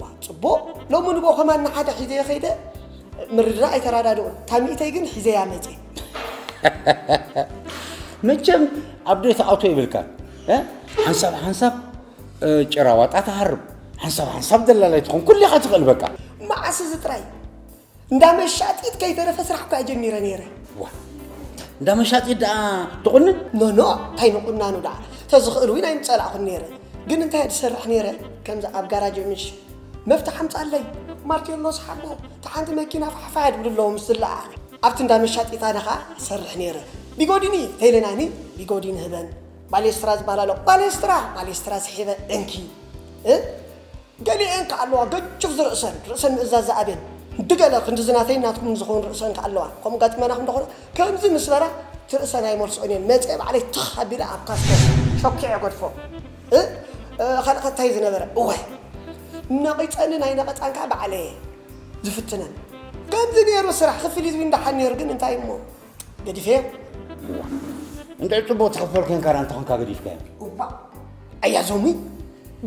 ዋ፣ ጽቡቕ። ሎሚ ንግሆ ከማን ንሓደ ሒዘዮ ከይደ ምርድዳእ ኣይተራዳድኡን። ታሚእተይ ግን ሒዘያ መጽየ። መቸም ኣብ ዶ ትኣቶ ይብልካ። ሓንሳብ ሓንሳብ ጭራዋጣ ትሃርም፣ ሓንሳብ ሓንሳብ ደላላይ ትኾን፣ ኩሉ ኢኻ ትኽእል በቃ። መዓስ እዚ ጥራይ እንዳ መሻጢት ከይተረፈ ስራሕ እኳ ጀሚረ ነይረ። ዋ፣ እንዳ መሻጢት ደኣ ትቑንን? ኖኖ፣ እንታይ ምቑናኑ ደኣ፣ ተዝኽእል እውን ኣይምጸላእኹን ነይረ። ግን እንታይ እየ ዝሰርሕ ነይረ? ከምዚ ኣብ ጋራጅ ምሽ መፍትሕ ኣምጻለይ፣ ማርቴሎ ስሓቦ፣ እታ ሓንቲ መኪና ፋሕፋሕ ድብሉ ኣለዉ ምስ ዝለኣኽ ኣብቲ እንዳ መሻጢት ኣነ ኸኣ እሰርሕ ነይረ። ቢጎዲኒ ተይለናኒ ቢጎዲኒ ህበን። ባሌስትራ ዝበሃል ኣሎ። ባሌስትራ፣ ባሌስትራ ስሒበ እንኪ። እ? ገሊአን ከኣ ኣለዋ ገጭፍ ዝርእሰን፣ ርእሰን ምእዛዝ ዝኣብየን። እንዲ ገለ ክንዲ ዝናተይን ናትኩምን ዝኾን ርእሰን ከኣ ኣለዋ። ከምኡ ጋጥመና ክንደኾነ ከምዚ ምስ በላ እቲ ርእሰን ኣይመልስኦን እየን። መጽየ ባዕለይ ትኽ ኣቢለ ኣብ ካስኮ ሸኪዐ ገድፎ። እ? እ፣ ካልእ ከ እንታይ ዝነበረ? እወ። ነቒጸንን ኣይነቐጻን ከኣ ባዕለየ ዝፍትነን። ከምዚ ነይሩ ስራሕ፣ ክፍሊት እውን ደሓን ነይሩ፣ ግን እንታይ እሞ ገዲፈዮ። እንታይ ጽቡቕ ትኸፈል ኮንካ ደኣ እንተኾንካ ገዲፍካዮ። እዋእ፣ ኣያ ዞሚ፣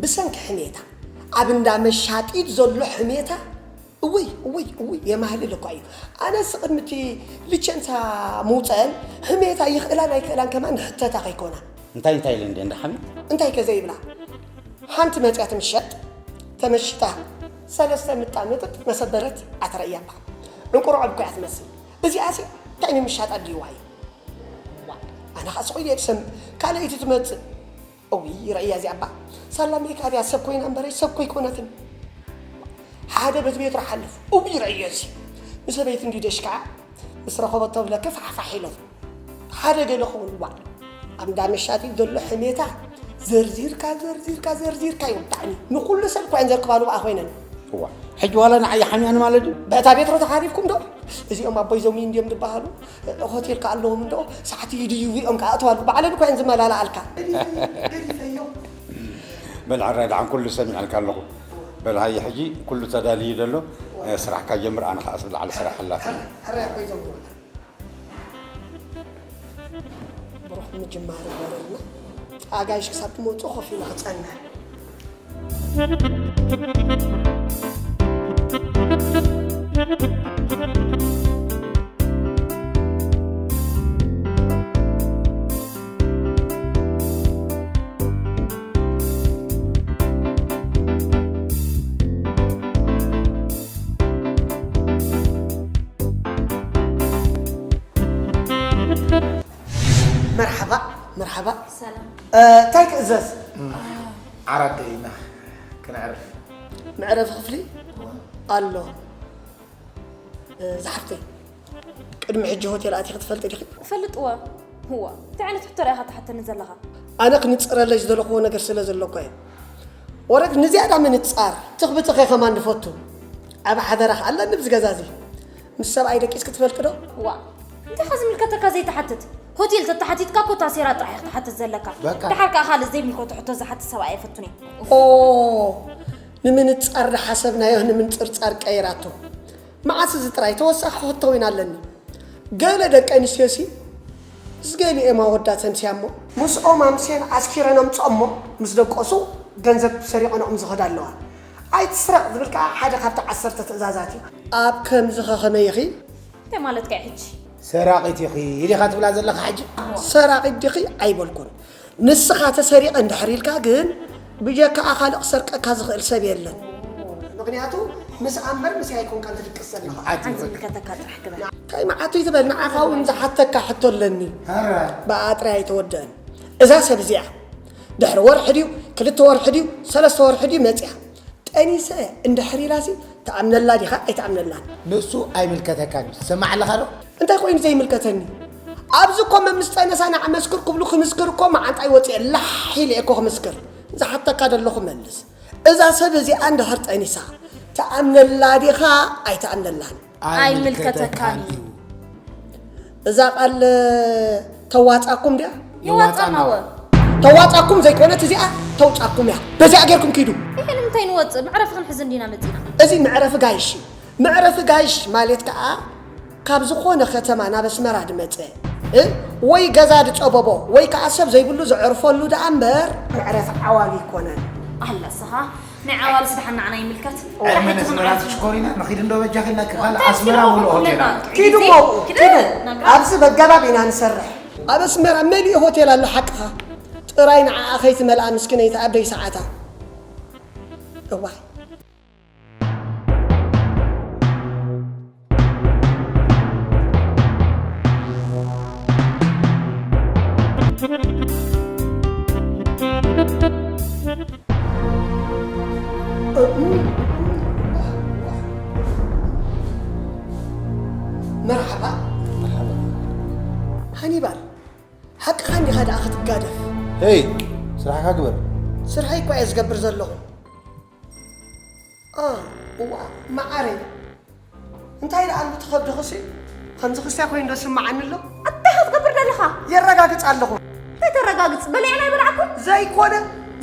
ብሰንኪ ሕሜታ፣ ኣብ እንዳ መሻጢት ዘሎ ሕሜታ፣ እውይ፣ እውይ፣ እውይ፣ የማህልል እኳ እዩ። ኣነስ ቅድሚ እቲ ሊቸንሳ ምውፀአን፣ ሕሜታ ይኽእላን ኣይክእላን ከማን ንሕተታ ከይኮና። እንታይ እንታይ ኢለ እንደ እንዳ ሓሚ? እንታይ ከ ዘይብላ? ሓንቲ መፅያ ትምሸጥ፣ ተመሺጣ፣ ሰለስተ ምጣ ምጥጥ መሰበረት ኣትረእያ እባ። ዕንቁርዖብ እኮ እያ ትመስል። እዚኣሲ እንታይ ንምሻጥ ኣድልይዋ እዩ? ዋእ፣ ኣነ ኸኣ ስቕ ኢለ እየ ዝሰምዕ። ካልኣይቲ ትመጽእ። እውይ፣ ረእያ እዚኣ እባ። ሳላ ሜካ ድያ ሰብ ኮይና እምበረይ ሰብ ኮይኮነትን። ሓደ በቲ ቤትሮ ሓልፍ። እውይ፣ ረእዮ እዚ። ንሰበይቲ እንዲደሽ ከዓ ምስ ረኸበቶ ብለኪ ፋሕፋሕ ኢሎም። ሓደ ገለ ክኸውን ዋእ። ኣብ እንዳ መሻጢ ዘሎ ሕሜታ ዘርዚርካ፣ ዘርዚርካ፣ ዘርዚርካ እዩ ብጣዕሚ። ንኹሉ ሰብ እኳ እየን ዘርክባሉ ብኣ ኮይነን። እዋ፣ ሕጂ ዋላ ንዓይ ሓሚያኒ ማለት ድዩ? በታ ቤትሮ ተኻሪፍኩም ዶ? እዚኦም ኣቦይ ዞሚ እንድዮም ዝበሃሉ። ሆቴል ከ ኣለዎም እንዶ? ሰዓት እዩ ድዩ? እዚኦም ከ ኣእተዋሉ። ባዕለን እኳ እየን ዝመላለኣልካ። ገዲፈዮ። በል ሕራይ ደሓን ኩሉ ሰሚዐልካ ኣለኹ። በል ሃየ ሕጂ ኩሉ ተዳልዩ ዘሎ ስራሕካ ጀምር፣ ኣነ ከኣ ስብ ላዕሊ ስራሕ ኣላትኒ። ሕራይ ኣቦይ ዞሚ። ብሩኽ ምጅማር ይግበረልና። ኣጋይሽ ክሳብ ትመጹ ኮፍ ኢሉ ክጸንሕ። መርሓባ። መርሓባ። ሰላም። እንታይ ክእዘዝ? ዓራት ደሊና ክነዕርፍ። መዕረፊ ክፍሊ ኣሎ። ዝሓፍተይ፣ ቅድሚ ሕጂ ሆቴል ኣቲኺ ትፈልጢ ዲኺ? እፈልጥ እወ። እዋ፣ እንታይ ዓይነት ሕቶ ርኢኻ ትሓተኒ ዘለኻ? ኣነ ክንጽረለይ ዝደለኽዎ ነገር ስለ ዘሎ እኮ እየ። ወረግ ንዝያዳ ምንጻር፣ ትኽብትኸ ከማን ንፈቱ። ዓቢ ሓደራ ከኣ ኣለኒ ብዚ ገዛ እዚ። ምስ ሰብኣይ ደቂስኪ ትፈልጢ ዶ? ዋእ፣ እንታይ ኢኻ ዝምልከተካ ዘይትሓትት? ሆቴል ተተሓቲትካ እኮ ታሴራ ጥራሕ ኢኻ ክትሓትት ዘለካ። በቃ። ደሓር ከኣ ካልእ ዘይምልከቶ ሕቶ ዝሓትት ሰብኣይ ኣይፈቱን እየ። ኦ፣ ንምንጻር ዝሓሰብናዮ ንምንጽርጻር ቀይራቶ። መዓስ እዚ ጥራይ ተወሳኺ ሕቶ እውን ኣለኒ። ገለ ደቂ ኣንስትዮሲ ምስ ገሊኦም ኣወዳት ሰምስያ እሞ ምስኦም ኣምስየን ኣስኪረን ኣምጽኦ እሞ ምስ ደቀሱ ገንዘብ ሰሪቐንኦም ዝኸዳ ኣለዋ። ኣይትስረቕ ዝብል ከኣ ሓደ ካብቲ ዓሰርተ ትእዛዛት እዩ። ኣብ ከምዚ ኸ ከመይ ኢኺ? እንታይ ማለትካ እዩ ሕጂ? ሰራቒት ኢኺ ኢኻ ትብላ ዘለኻ ሕጂ? ሰራቒት ዲኺ ኣይበልኩን። ንስኻ ተሰሪቐ እንድሕር ኢልካ ግን ብጀካኣ ካልእ ክሰርቀካ ዝኽእል ሰብ የለን። ምኽንያቱ ምስኣ እምበር ምስኣ ኣይኮንካን ትድቅስ ዘለኻ። መዓት እዩ ሓንቲ በቃ። ዝምልከተካ ጥራሕ ግበር። እንታይ መዓት እዩ ትበል? ንዓኻ እውን ዝሓተካ ሕቶ ኣለኒ። ኣረ። ብኣ ጥራይ ኣይተወድአን። እዛ ሰብ እዚኣ ድሕሪ ወርሒ ድዩ ክልተ ወርሒ ድዩ ሰለስተ ወርሒ ድዩ መፂኣ? ጠኒሰ እንድሕር ኢላሲ ትኣምነላ ዲኻ ኣይትኣምነላን? ንሱ ኣይምልከተካን እዩ። ትሰማዕ ኣለኻ ዶ? እንታይ ኮይኑ ዘይምልከተኒ? ኣብዚ እኮ መምስ ጠነሳ ንዓ መስክር ክብሉ ክምስክር እኮ መዓንጣይ ወፂኤ ላሕ ኢለ እኮ ክምስክር። ዝሓተካ ደለኹ መልስ። እዛ ሰብ እዚኣ እንድሕር ጠኒሳ ትኣምነላ ዲኻ ኣይትኣምነላን? ኣይምልከተካን እዩ። እዛ ቃል ተዋጻኩም ድያ? የዋጣናወ። ተዋጻኩም ዘይኮነት እዚኣ ተውጻኩም እያ። በዚኣ ጌርኩም ኪዱ። ይሄ ንምንታይ ንወጽእ? መዕረፊ ክንሕዝ እንዲና መጺና። እዚ መዕረፊ ጋይሽ እዩ። መዕረፊ ጋይሽ ማለት ከኣ ካብ ዝኾነ ከተማ ናብ ኣስመራ ድመጸ እ? ወይ ገዛ ድጸበቦ ወይ ከኣ ሰብ ዘይብሉ ዘዕርፈሉ ደኣ እምበር መዕረፊ ዓዋል ይኮነን። ኣላ እስኻ ናይ ዓዋልስ ደሓን ንዓና ይምልከት። ኣይ፣ መን ኣስመራ ትሽኮሪና ንኺድ እንዶ በጃኺ ኢልናኪ። ካልእ ኣስመራ ምሉእ ሆቴላት። ኪዱ እሞ፣ ኪዱ። ኣብዚ በገባብ ኢና ንሰርሕ። ኣብ ኣስመራ መሊኡ ሆቴል ኣሎ ሓቅኻ። ጥራይ ንዓኣ ከይትመልኣ ምስኪነይቲ ኣደይ ሰዓታ። እዋይ። መርሓባ። መርሓባ። ሃኒባል፣ ሓቅኻ እንዲኻ ደኣ ክትጋደፍ? ሄይ፣ ስራሕካ ግበር። ስርሐይ እኳ እየ ዝገብር ዘለኹ። ኣ፣ እዋ፣ መዓረይ። እንታይ ደኣ ኣሎ ትኸብድኽሲ? ከምዚ ክስታይ ኮይኑ ዶ ስምዓኒ ኣሎ? ኣታይ ክትገብር ደለኻ? የረጋግጽ ኣለኹ። እንታይ ተረጋግጽ? በሊዕና ኣይበላዕኩን? ዘይኮነ፣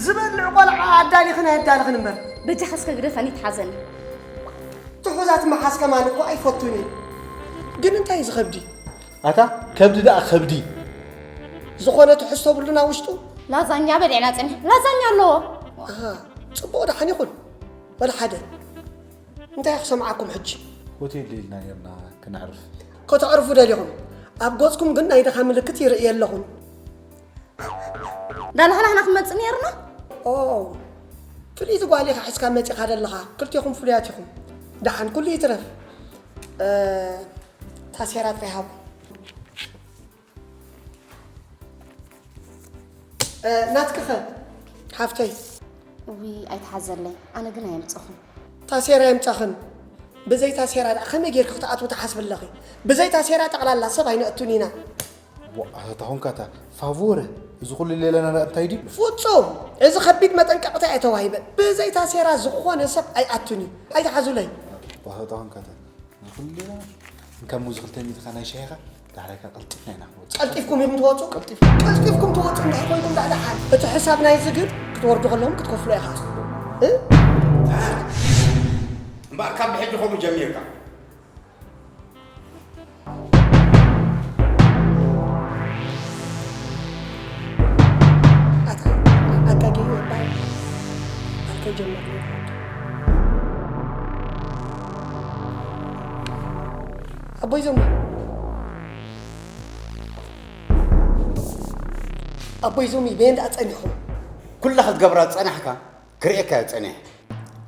ዝበልዕ ቆልዓ ኣዳሊኽን ኣየዳልኽን እምበር። በጃኻ እስከ ግደፈኒ ትሓዘኒ። ትሑዛት ምሓዝ ከማን እኮ ኣይፈቱን እየ። ግን እንታይ እዩ ዝኸብዲ? ኣታ ከብዲ ደኣ ከብዲ። ዝኾነ ትሕዝቶ ብሉና ውሽጡ? ላዛኛ በሊዕና ጽኒሕ። ላዛኛ ኣለዎ። ኣሃ፣ ጽቡቕ ደሓን ይኹን። ወላ ሓደ። እንታይ ክሰምዓኩም ሕጂ? ሆቴል ዶ ኢልና ኔርና ክነዕርፍ። ከተዕርፉ ደሊኹም። ኣብ ገጽኩም ግን ናይ ድኻ ምልክት ይርኢ ኣለኹን። እንዳላህላህና ክመጽእ ኔርና። ኦ፣ ፍልይቲ ጓል ኢኻ ሒዝካ መጺኻ ዘለኻ። ክልቴኹም ፍሉያት ኢኹም። ደሓን ኩሉ ይትረፍ። እ፣ ታሴራ ጥራይ ሃቡ። እ፣ ናትኪኸ ሓፍተይ? እውይ ኣይትሓዘለይ፣ ኣነ ግን ኣየምፀኹን። ታሴራ የምፃኽን። ብዘይ ታሴራ ደኣ ከመይ ጌርኪ ክትኣትዊ ትሓስቢ ኣለኺ? ብዘይ ታሴራ ጠቕላላ ሰብ ኣይነእቱን ኢና። ዋእ ኣታ ኾንካ እታ ፋቮረ፣ እዚ ኹሉ ሌላና ደኣ እንታይ ድዩ? ፍጹም! እዚ ኸቢድ መጠንቀቕታ እየ ተዋሂበ። ብዘይ ታሴራ ዝኾነ ሰብ ኣይኣቱን እዩ። ኣይትሓዙለይ። ዋእ ኣታ ኾንካ እታ ንኹልና እንካብ ሙዚ ክልተ ሚእትኻ ናይ ሻሂኻ ዳሕራይካ ቀልጢፍና ኢና ክንወጽእ። ቀልጢፍኩም ኢኹም ትወጹ? ቀልጢፍና። ቀልጢፍኩም ትወጹ እንድሕር ኮይንኩም ደኣ ደሓን። እቲ ሕሳብ ናይዚ ግን ክትወርዱ ከለኹም ክትከፍሎ ኢኻ። እ? እምበኣር ካብ ብሕጂ ከምኡ ጀሚርካ። ኣታ ኣጋጊ ወዳይ ኣርከይ ጀመርኩ። ኣቦይ ዞሚ ኣቦይ ዞሚ በየን ደኣ ጸኒኹም? ኩላ ክትገብራ ዝጸናሕካ ክርእየካ እየ ጸኒሐ።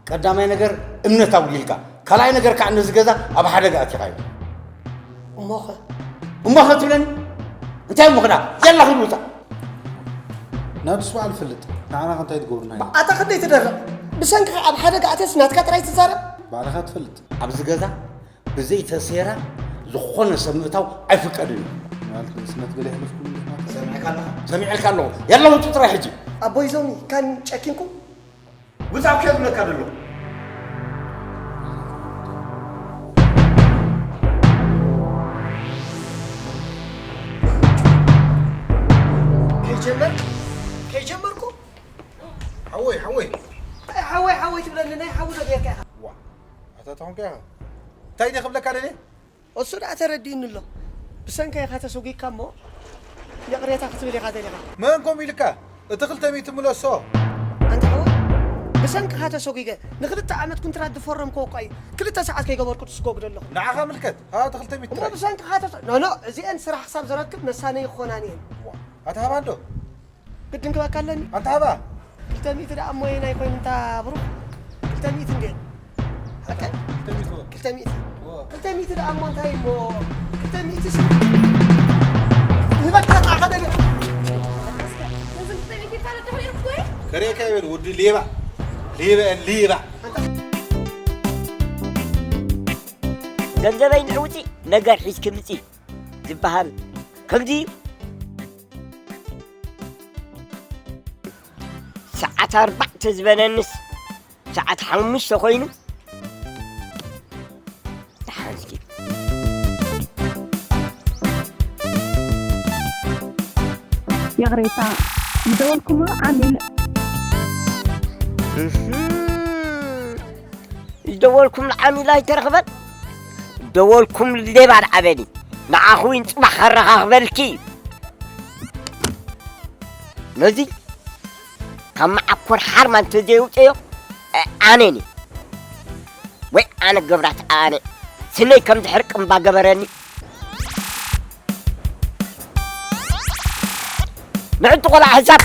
ቀዳማይ ነገር እምነት ኣጉዲልካ፣ ካልኣይ ነገር ከዓ ነዚ ገዛ ኣብ ሓደጋ ኣእቲኻዮ። እሞኸ? እሞኸ ትብለኒ? እንታይ እሞኸ ደኣ? የላ ኺድ ውጻእ። ናብስ በዓል ፍልጥ፣ ንዓና ከ እንታይ ትገብሩና ኢና? ኣታ ክንደይ ትደርቕ? ብሰንክኻ ኣብ ሓደጋ ኣትየስ ናትካ ጥራይ ትዛረብ? ባዕልኻ ትፈልጥ። ኣብዚ ገዛ ብዘይ ተሴራ ዝኾነ ሰብ ምእታው ኣይፍቀድን እዩ። ማለት ንእስነት ገለ የሕለፍኩም ኢኹም ማለት እዩ። ሰሚዕካ ኣለኻ? ሰሚዐልካ ኣለኹ። የላ ውጹ ጥራይ ሕጂ። ኣቦይ ዞሚ ካን ጨኪንኩም? ውጻእ እኮ እየ ዝብለካ ዘለኹ። ከይጀመር ከይጀመርኩ ሓወይ ሓወይ ኣይ ሓወይ ሓወይ ትብለኒ ናይ ሓዊ ዶ ጌርካ ኢኻ? ዋ ኣታ ተኾንካ ኢኻ እንታይ ድየ ክብለካ ደልየ እሱ ደኣ ተረዲኡኒ ኣሎ። ብሰንከይ ኢኻ ተሰጒግካ እሞ ይቕሬታ ክትብል ኢኻ ደሊኻ። መን ከምኡ ኢልካ? እቲ ክልተ ሚእቲ ምለሶ። ኣንታ ሓወይ ብሰንክኻ ተሰጒገ ንኽልተ ዓመት ኩንትራት ዝፈረምክዎ እኳ እዩ ክልተ ሰዓት ከይገበርኩ ዝስጎግዶ ኣለኹ። ንዓኻ ምልከት ሃባ እቲ ክልተ ሚእቲ እሞ ጥራይ። ብሰንክኻ ተሰ- ኖ ኖ እዚኤን ስራሕ ክሳብ ዘረክብ መሳነዪ ክኾናኒ እየን። ዋ ኣታ ሃባ እንዶ ግድን ክበካ ኣለኒ። ኣንታ ሃባ ክልተ ሚእቲ ደኣ እሞ የናይ ኮይኑ እንታ ብሩኽ ክልተ ሚእቲ እንዴ ሓቀ ክልተ ሚእቲ ክልተ ሚእቲ ደኣ እሞ እንታይ እሞ ክልተ ሚእቲ ሲ ይበቃ ጣዕኸ ደለ ከሬካ ይበል ወዲ ሌባ ሌባ ሌባ ገንዘበይ ንዕውፂ ነገር ሒዝኪ ምፂ ዝበሃል ከምዚ እዩ። ሰዓት ኣርባዕተ ዝበነንስ ሰዓት ሓሙሽተ ኮይኑ ደሓን እስኪ። ይቕሬታ፣ ዝደወልኩምሉ ዓሚል። እህ፣ ዝደወልኩምሉ ዓሚል ኣይተረኽበን። ዝደወልኩምሉ ሌባ ደዓበኒ። ንዓኹ እውን ጽባሕ ከረኻኽበልኪ እዩ። ነዚ ካብ መዓኮር ሓርማ እንተዘየውፅዮ፣ እ፣ ኣነ ነኝ። ወይ ኣነ ገብራት ኣነ። ስነይ ከም ዝሕርቅ እምባ ገበረኒ። ንዕንቲ ቆልዓ ሕሳብ።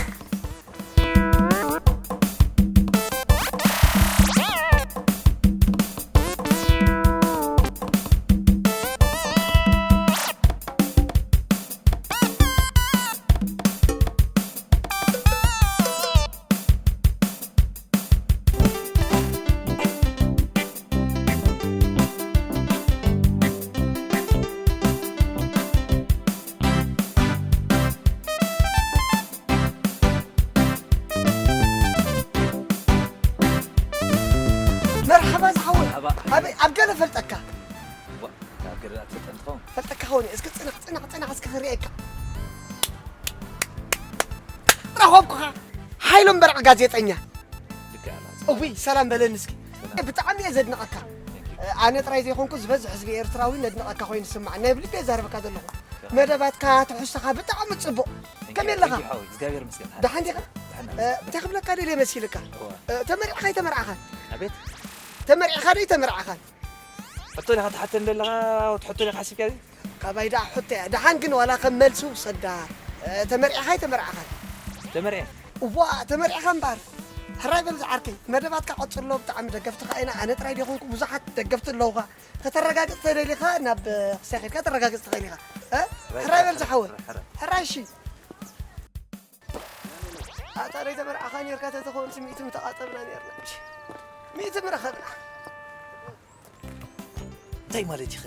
መርሓባ ዝሓወይ። መርሓባ። ኣበይ ኣብ ገለ ፈልጠካ። ዋ፣ ኣብ ገለ ኣትፈልጠን ትኸውን። ፈልጠካ ኸውን። እስኪ ጽናሕ፣ ጽናሕ፣ ጽናሕ እስኪ ክርእየካ። ረኸብኩኻ። ሓይሎም በርዒ ጋዜጠኛ። ልክዕ ኣላ። እውይ፣ ሰላም በለኒ እስኪ። ሰላም። ብጣዕሚ እየ ዘድንቐካ። Thank you። ኣነ ጥራይ ዘይኮንኩ ዝበዝሕ ህዝቢ ኤርትራዊ ነድንቐካ ኮይኑ ዝስማዕ። ናይ ብልቢ እየ ዛረበካ ዘለኹ። ሰላም። መደባትካ፣ ትሕዝቶኻ ብጣዕሚ ጽቡቕ። Thank you። ከመይ ኣለኻ? Thank you ሓወይ፣ እግዚኣብሔር ይመስገን። ደሓን ዲኻ? ደሓን እ፣ ኣለኹ። እንታይ ክብለካ ደልየ መሲልካ? እዋ። እ፣ ተመሪዕኻ ኣይተመርዓኻን? ኣቤት? ተመሪዕኻ ዶ ኣይተመርዓኻን? ሕቶ ዲኻ ትሓተኒ ዘለኻ? ሕቶ ዲኻ ሓሲብካ እዚ? ካባይ ደኣ ሕቶ እያ። ደሓን ግን ዋላ ከም መልሲ ውሰዳ። እ፣ ተመርዒኻ ኣይተመርዓኻን? ተመርዒ። እዋ፣ ተመርዒኻ እምበኣር። ሕራይ በል ዝዓርከይ። መደባትካ ቀጽሎ፣ ብጣዕሚ ደገፍትኻ ኢና። ኣነ ጥራይ ደይኮንኩ ብዙሓት ደገፍቲ ኣለዉኻ። ከተረጋግጽ ተደሊኻ ናብ ክስታይ ከድካ ተረጋግጽ ትኽእል ኢኻ። እ? ሕራይ፣ ሕራይ በል ዝሓወይ። ሕራይ፣ ሕራይ። ሕራይ እሺ። ኣታ ደይ ተመርዓኻ ኔርካ ተተኾንሲ ሚእቲ ምተቓጸብና ኔርና። እሺ። ሚእቲ ምረኸብና። እንታይ ማለት ኢኸ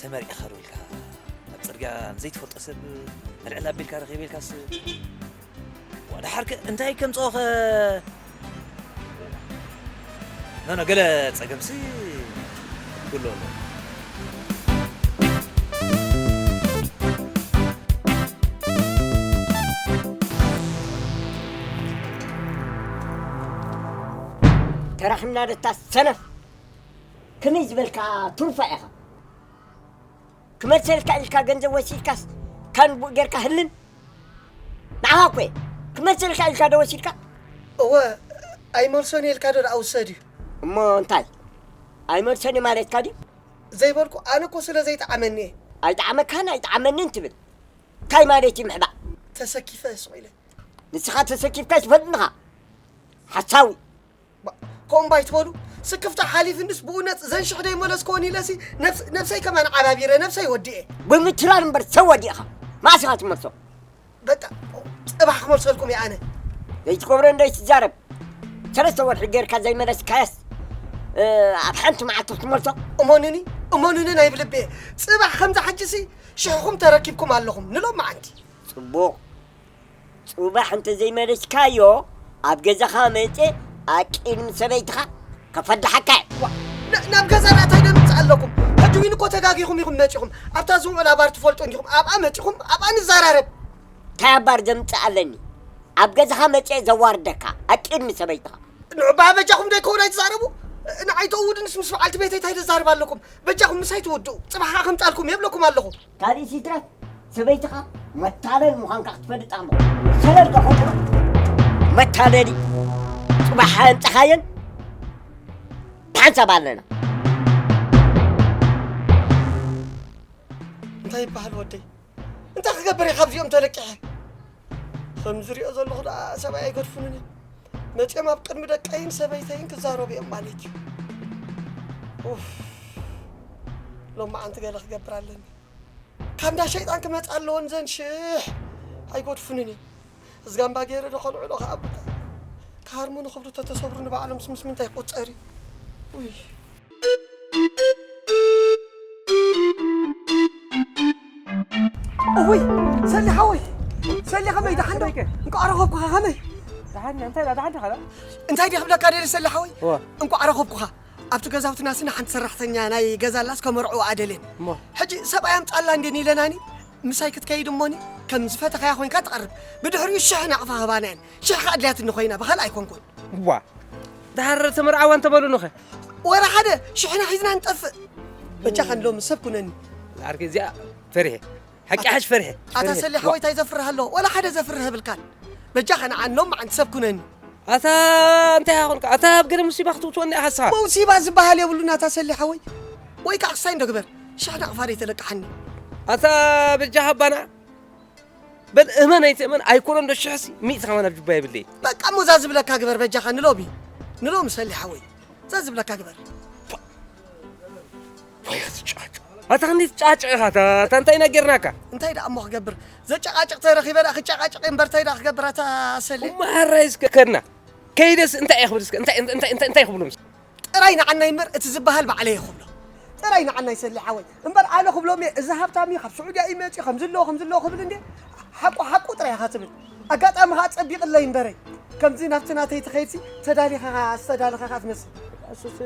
ተመሪዕኻ ዶ ኢልካ ኣብ ጽርግያ ንዘይትፈልጦ ሰብ ዕልዕል ኣቢልካ ረኺበ ኢልካስ? ዋ፣ ደሓርከ እንታይ ከምጽኦኸ? ኖ፣ ኖ፣ ገለ ጸገምሲ ክህሉ ኣለዎ። ተረኽና ደታ ሰነፍ። ከመይ ዝበልካ ትሩፋ ኢኻ። ክመልሰልካ ኢልካ ገንዘብ ወሲድካስ ካን ቡእ ጌርካ ህልን? ንዓኻ እኮ እየ። ክመልሰልካ ኢልካ ዶ ወሲድካ? እወ፣ ኣይመልሶን ኢልካ ዶ ደኣ ውሰድ እዩ። እሞ እንታይ? ኣይመልሶን እዩ ማለትካ ድዩ? ዘይበልኩ፣ ኣነ እኮ ስለ ዘይጠዓመኒ እየ። ኣይጠዓመካን ኣይጠዓመንን ትብል። እንታይ ማለት እዩ ምሕባእ? ተሰኪፈ ስቕ ኢለ። ንስኻ ተሰኪፍካ ኣይትፈልጥን ኢኻ። ሓሳዊ። ባ-፣ ከምኡ እምባ ኣይትበሉ። ስክፍታ ሓሊፍንስ ብኡ ነጽ-፣ ዘን ሽሕ ደይመለስክዎን ኢለሲ ነብስ-፣ ነብሰይ ከማን ዓባቢረ፣ ነብሰይ ወዲኤ። ብምትላል እምበር ሰብ ወዲእኻ። መዓስ ኢኻ ትመልሶ? በቃ፣ ጽባሕ ክመልሰልኩም እየ ኣነ። ዘይትገብሮ እንዶ ኣይትዛረብ። ሰለስተ ወርሒ ጌርካ ዘይመለስካያስ፣ እ፣ ኣብ ሓንቲ መዓልቲ ክትመልሶ? እመኑኒ፣ እመኑኒ ናይ ብልቢ እየ። ጽባሕ ከምዛ ሕጂሲ ሽሕኹም ተረኪብኩም ኣለኹም፣ ንሎማዓንቲ። ጽቡቕ። ጽባሕ እንተ ዘይመለስካዮ፣ ኣብ ገዛኻ መጽየ ኣብ ቅድሚ ሰበይትኻ ከፈድሓካ እየ። ዋ፣ ና-፣ ናብ ገዛና እንታይ ደምጽእ ኣለኩም? ሕጂ እውን እኮ ተጋጊኹም ኢኹም መጺኹም። ኣብታ ዝምዑ ኣባር ትፈልጡ እንዲኹም። ኣብኣ መጺኹም፣ ኣብኣ ንዘራረብ። እንታይ ኣባር ዘምጽእ ኣለኒ? ኣብ ገዛኻ መጽየ ዘዋርደካ፣ ኣብ ቅድሚ ሰበይትኻ። ንዑ፣ በጃኹም ዶ ይከውን ኣይትዛረቡ? ንዓይ ተእውድንስ ምስ በዓልቲ ቤተይ እንታይ ዘዛርብ ኣለኩም? በጃኹም ምሳይ ትውድኡ። ጽባሕ ከኣ ከምጻልኩም የብለኩም ኣለኹ። ካልእ ሲትረፍ ሰበይትኻ መታለል ምዃንካ ክትፈልጥ ኣለኹ። ሰለል ከፈጥሮ መታለሊ። ጽባሕ ኣምጻኻየን ሓንሳብ ኣለና። እንታይ ይበሃል ወደይ? እንታይ ክገብር እየ ካብዚኦም ተለቂሐ? ከም ዝሪኦ ዘለኹ ደኣ ሰብኣይ ኣይገድፉንን እዮም። መጺኦም ኣብ ቅድሚ ደቀይን ሰበይተይን ክዛረቡ እዮም ማለት እዩ። ኡፍ፣ ሎማዓንቲ ገለ ክገብር ኣለኒ። ካብ እንዳ ሸይጣን ክመጻ ኣለወን ዘን ሽሕ ኣይገድፉንን እዮም። እዝጋምባ ገይረ ዶ ከልዕሎ ከኣ ቡዳ። ክሃርሙ ንኽብሉ ተተሰብሩ ንባዕሎም ስምስ ምንታይ ይቆጸር እዩ? ውይ። እውይ፣ ሰሊ ሓወይ፣ ሰሊ ከመይ ደሓን ዶ? ሰሊከ? እንቋዕ ረኸብኩኻ፣ ከመይ? ደሓን፣ እንታይ ደኣ፣ ደሓን ዲኻ? እንታይ ድየ ክብለካ ደልየ ሰሊ ሓወይ? እወ። እንቋዕ ረኸብኩኻ። ኣብቲ ገዛውትናሲ ንሓንቲ ሰራሕተኛ ናይ ገዛ ኣላስ ከመርዕዋ ደልየን። እሞ? ሕጂ ሰብኣይ ኣምጻላ እንድየን ኢለናኒ፣ ምሳይ ክትከይድ እሞኒ፣ ከም ዝፈተኻያ ኮይንካ ትቐርብ። ብድሕሪኡ ሽሕ ናቕፋ ህባናየን ሽሕ ከኣ ኣድልያትኒ ኮይና ብኻልእ ኣይኮንኩን። ዋ ድሓር ተመርዓዋ እንተበሉንኸ? ወረ ሓደ ሽሕና ሒዝና ንጠፍእ። በጃኻ ንሎሚ ሰብ ኩነኒ። ኣርኪ እዚኣ ፈሪሐ ሓቂ ሓሽ ፈሪሐ ኣታ ሰሊ ሓወይ እንታይ ዘፍርህ ኣሎ? ወላ ሓደ ዘፍርህ የብልካን። በጃኻ ንዓን ሎም መዓንቲ ሰብ ኩነኒ። ኣታ እንታይ ኾንካ ኣታ ኣብ ገለ ሙሲባ ክትውትወኒ ኢኻ ንስኻ። መውሲባ ዝበሃል የብሉን ኣታ ሰሊ ሓወይ። ወይ ከዓ ክሳይ እንዶ ግበር ሽሕ ናቕፋ ደይተለቅሓኒ። ኣታ በጃኻ ኣባና በል እመን ኣይትእመን ኣይኮነ እንዶ ሽሕሲ ሚእቲ ከማን ኣብ ጅባ የብለይ። በቃ እሞ እዛ ዝብለካ ግበር በጃኻ ንሎሚ ንሎሚ ሰሊ ሓወይ እዛ ዝብለካ ግበር። ኣታ ክንደይ ትጨቃጨቅ ኢኻ ኣታ እንታይ ኢና ጌርናካ? እንታይ ደኣ እሞ ክገብር ዘጨቃጭቅ ተረኺበ ደኣ ክጨቃጨቅ እምበር እንታይ ደኣ ክገብር ኣታ ሰሊ። እሞ ሕራይ እስከ ከድና ከይደስ እንታይ እየ ክብል እስከ እንታይ እንታይ እንታይ እንታይ ክብሎም እስከ። ጥራይ ንዓናይ እምበር እቲ ዝበሃል ባዕለይ እየ ክብሎ። ጥራይ ንዓናይ ሰሊ ሓወይ እምበር ኣነ ክብሎም እየ እዚ ሃብታም እዩ ካብ ስዑድያ እዩ መፂኡ ከምዚ ኣለዎ ከምዚ ኣለዎ ክብል እንዴ ሓቁ ሓቁ ጥራይ ኢኻ ትብል። ኣጋጣሚ ኸዓ ጸቢቕለይ እምበረይ ከምዚ ናብቲ ናተይ ትኸይድሲ ተዳሊኻ ዝተዳለኻ ኸዓ ትመስል። እሱስ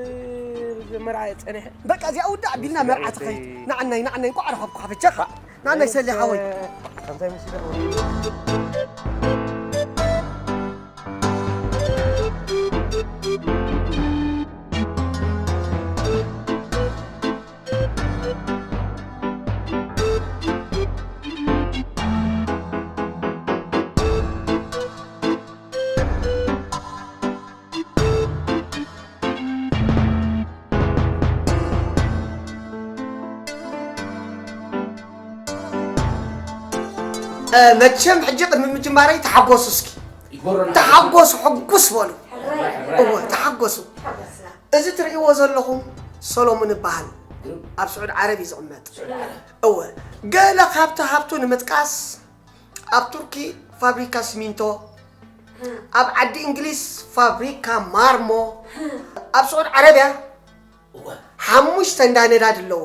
መርዓ ጸኒሐ። በቃ እዚኣ ውዳእ ኣቢልና መርዓ ትኸይድ። ንዓናይ ንዓናይ እንቋዕ ረኸብኩኻ በጃኻ። ንዓናይ ሰሊ ሓወይ። ከምታይ መሲለ። መቸም ሕጂ ቅድሚ ምጅማረይ ተሓጎሱ እስኪ። ተሓጎሱ፣ ሕጉስ በሉ። እወ፣ ተሓጎሱ። እዚ ትርእይዎ ዘለኹም ሰሎሙን ይበሃል። ኣብ ስዑድ ዓረብ እዩ ዝቕመጥ። እወ፣ ገለ ካብቲ ሃብቱ ንምጥቃስ ኣብ ቱርኪ ፋብሪካ ሲሚንቶ፣ ኣብ ዓዲ እንግሊዝ ፋብሪካ ማርሞ፣ ኣብ ስዑድ ዓረብያ ሓሙሽተ እንዳ ነዳድ ኣለዎ።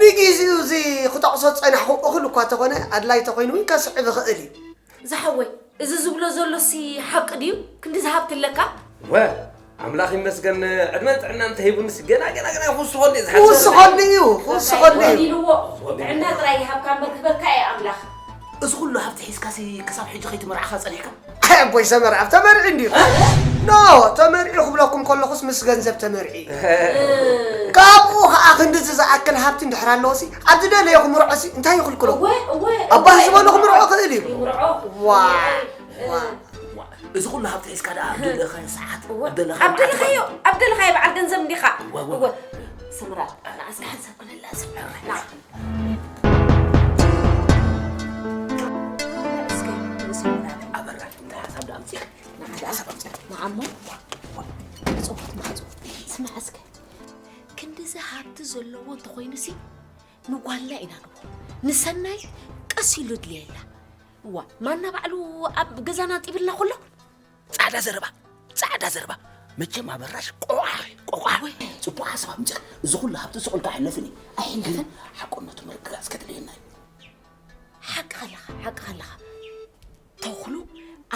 ንጊዜኡ እዚ ክጠቕሶ ዝጸናሕኹ እኹል እኳ ተኾነ ኣድላይ ተኾይኑ እውን ከስዕብ ይኽእል እዩ። ዝሓወይ እዚ ዝብሎ ዘሎሲ ሓቂ ድዩ? ክንድዚ ሃብቲ ኣለካ? ወ ኣምላኽ ይመስገን ዕድመን ጥዕናን እንተሂቡንስ ገና ገና ገና ክውስኸሉ እየ ዝሓስብ። ክውስኸሉ እዩ ክውስኸሉ እዩ። ኢልዎ ጥዕና ጥራይ ይሃብካ እምበር ክህበካ እየ ኣምላኽ። እዚ ኩሉ ሃብቲ ሒዝካሲ ክሳብ ሕጂ ከይትመርዓኻ ጸኒሕካ? ኣይ ኣቦይ ሰመር ኣብ ተመርዒ እንድዩ። ኖ ተመርዒ ክብለኩም ከለኹስ ምስ ገንዘብ ተመርዒ እዩ። ካብኡ ኸዓ ክንድዚ ዝኣክል ሃብቲ እንድሕር ኣለዎሲ ኣብ ዝደለዮ ክምርዖሲ እንታይ ይኽልክሎ? እወ እወ ኣባ ዝበሎ ክምርዖ ክእል እዩ። ይምርዖ። ዋ ዋ እዚ ኩሉ ሃብቲ ሒዝካ ደኣ ኣብ ደለኻዮ ሰዓት ኣብ ደለኻዮ ኣብ ደለኻዮ ኣብ ደለኻዮ በዓል ገንዘብ እንዲኻ። እወ እወ። እወ ስምራ ንዓስ ደሓን ሰብ ክነላ ሰብ ንዓ ስማዕ እስከ ክንድዚ ሃብቲ ዘለዎ እንተኾይኑሲ ንጓልና ኢና ንቦ ንሰናይ ቀስ ኢሉ ድልየላ እዋ ማና ባዕሉ ኣብ ገዛና ጢብልና ኩሎ ጻዕዳ ዘረባ ጻዕዳ ዘረባ መቸም ኣበራሽ ቆቋ ቆቋ ጽቡቅ ሓሳብ ኣምጽእ እዚ ኩሉ ሃብቲ ስቁልካ ኣይሕለፍን እዩ ኣይሕለፍን ሓቆነቱ ምርግጋጽ ከድልየና እዩ ሓቂ ከለኻ ሓቂ ከለኻ ተኽሉ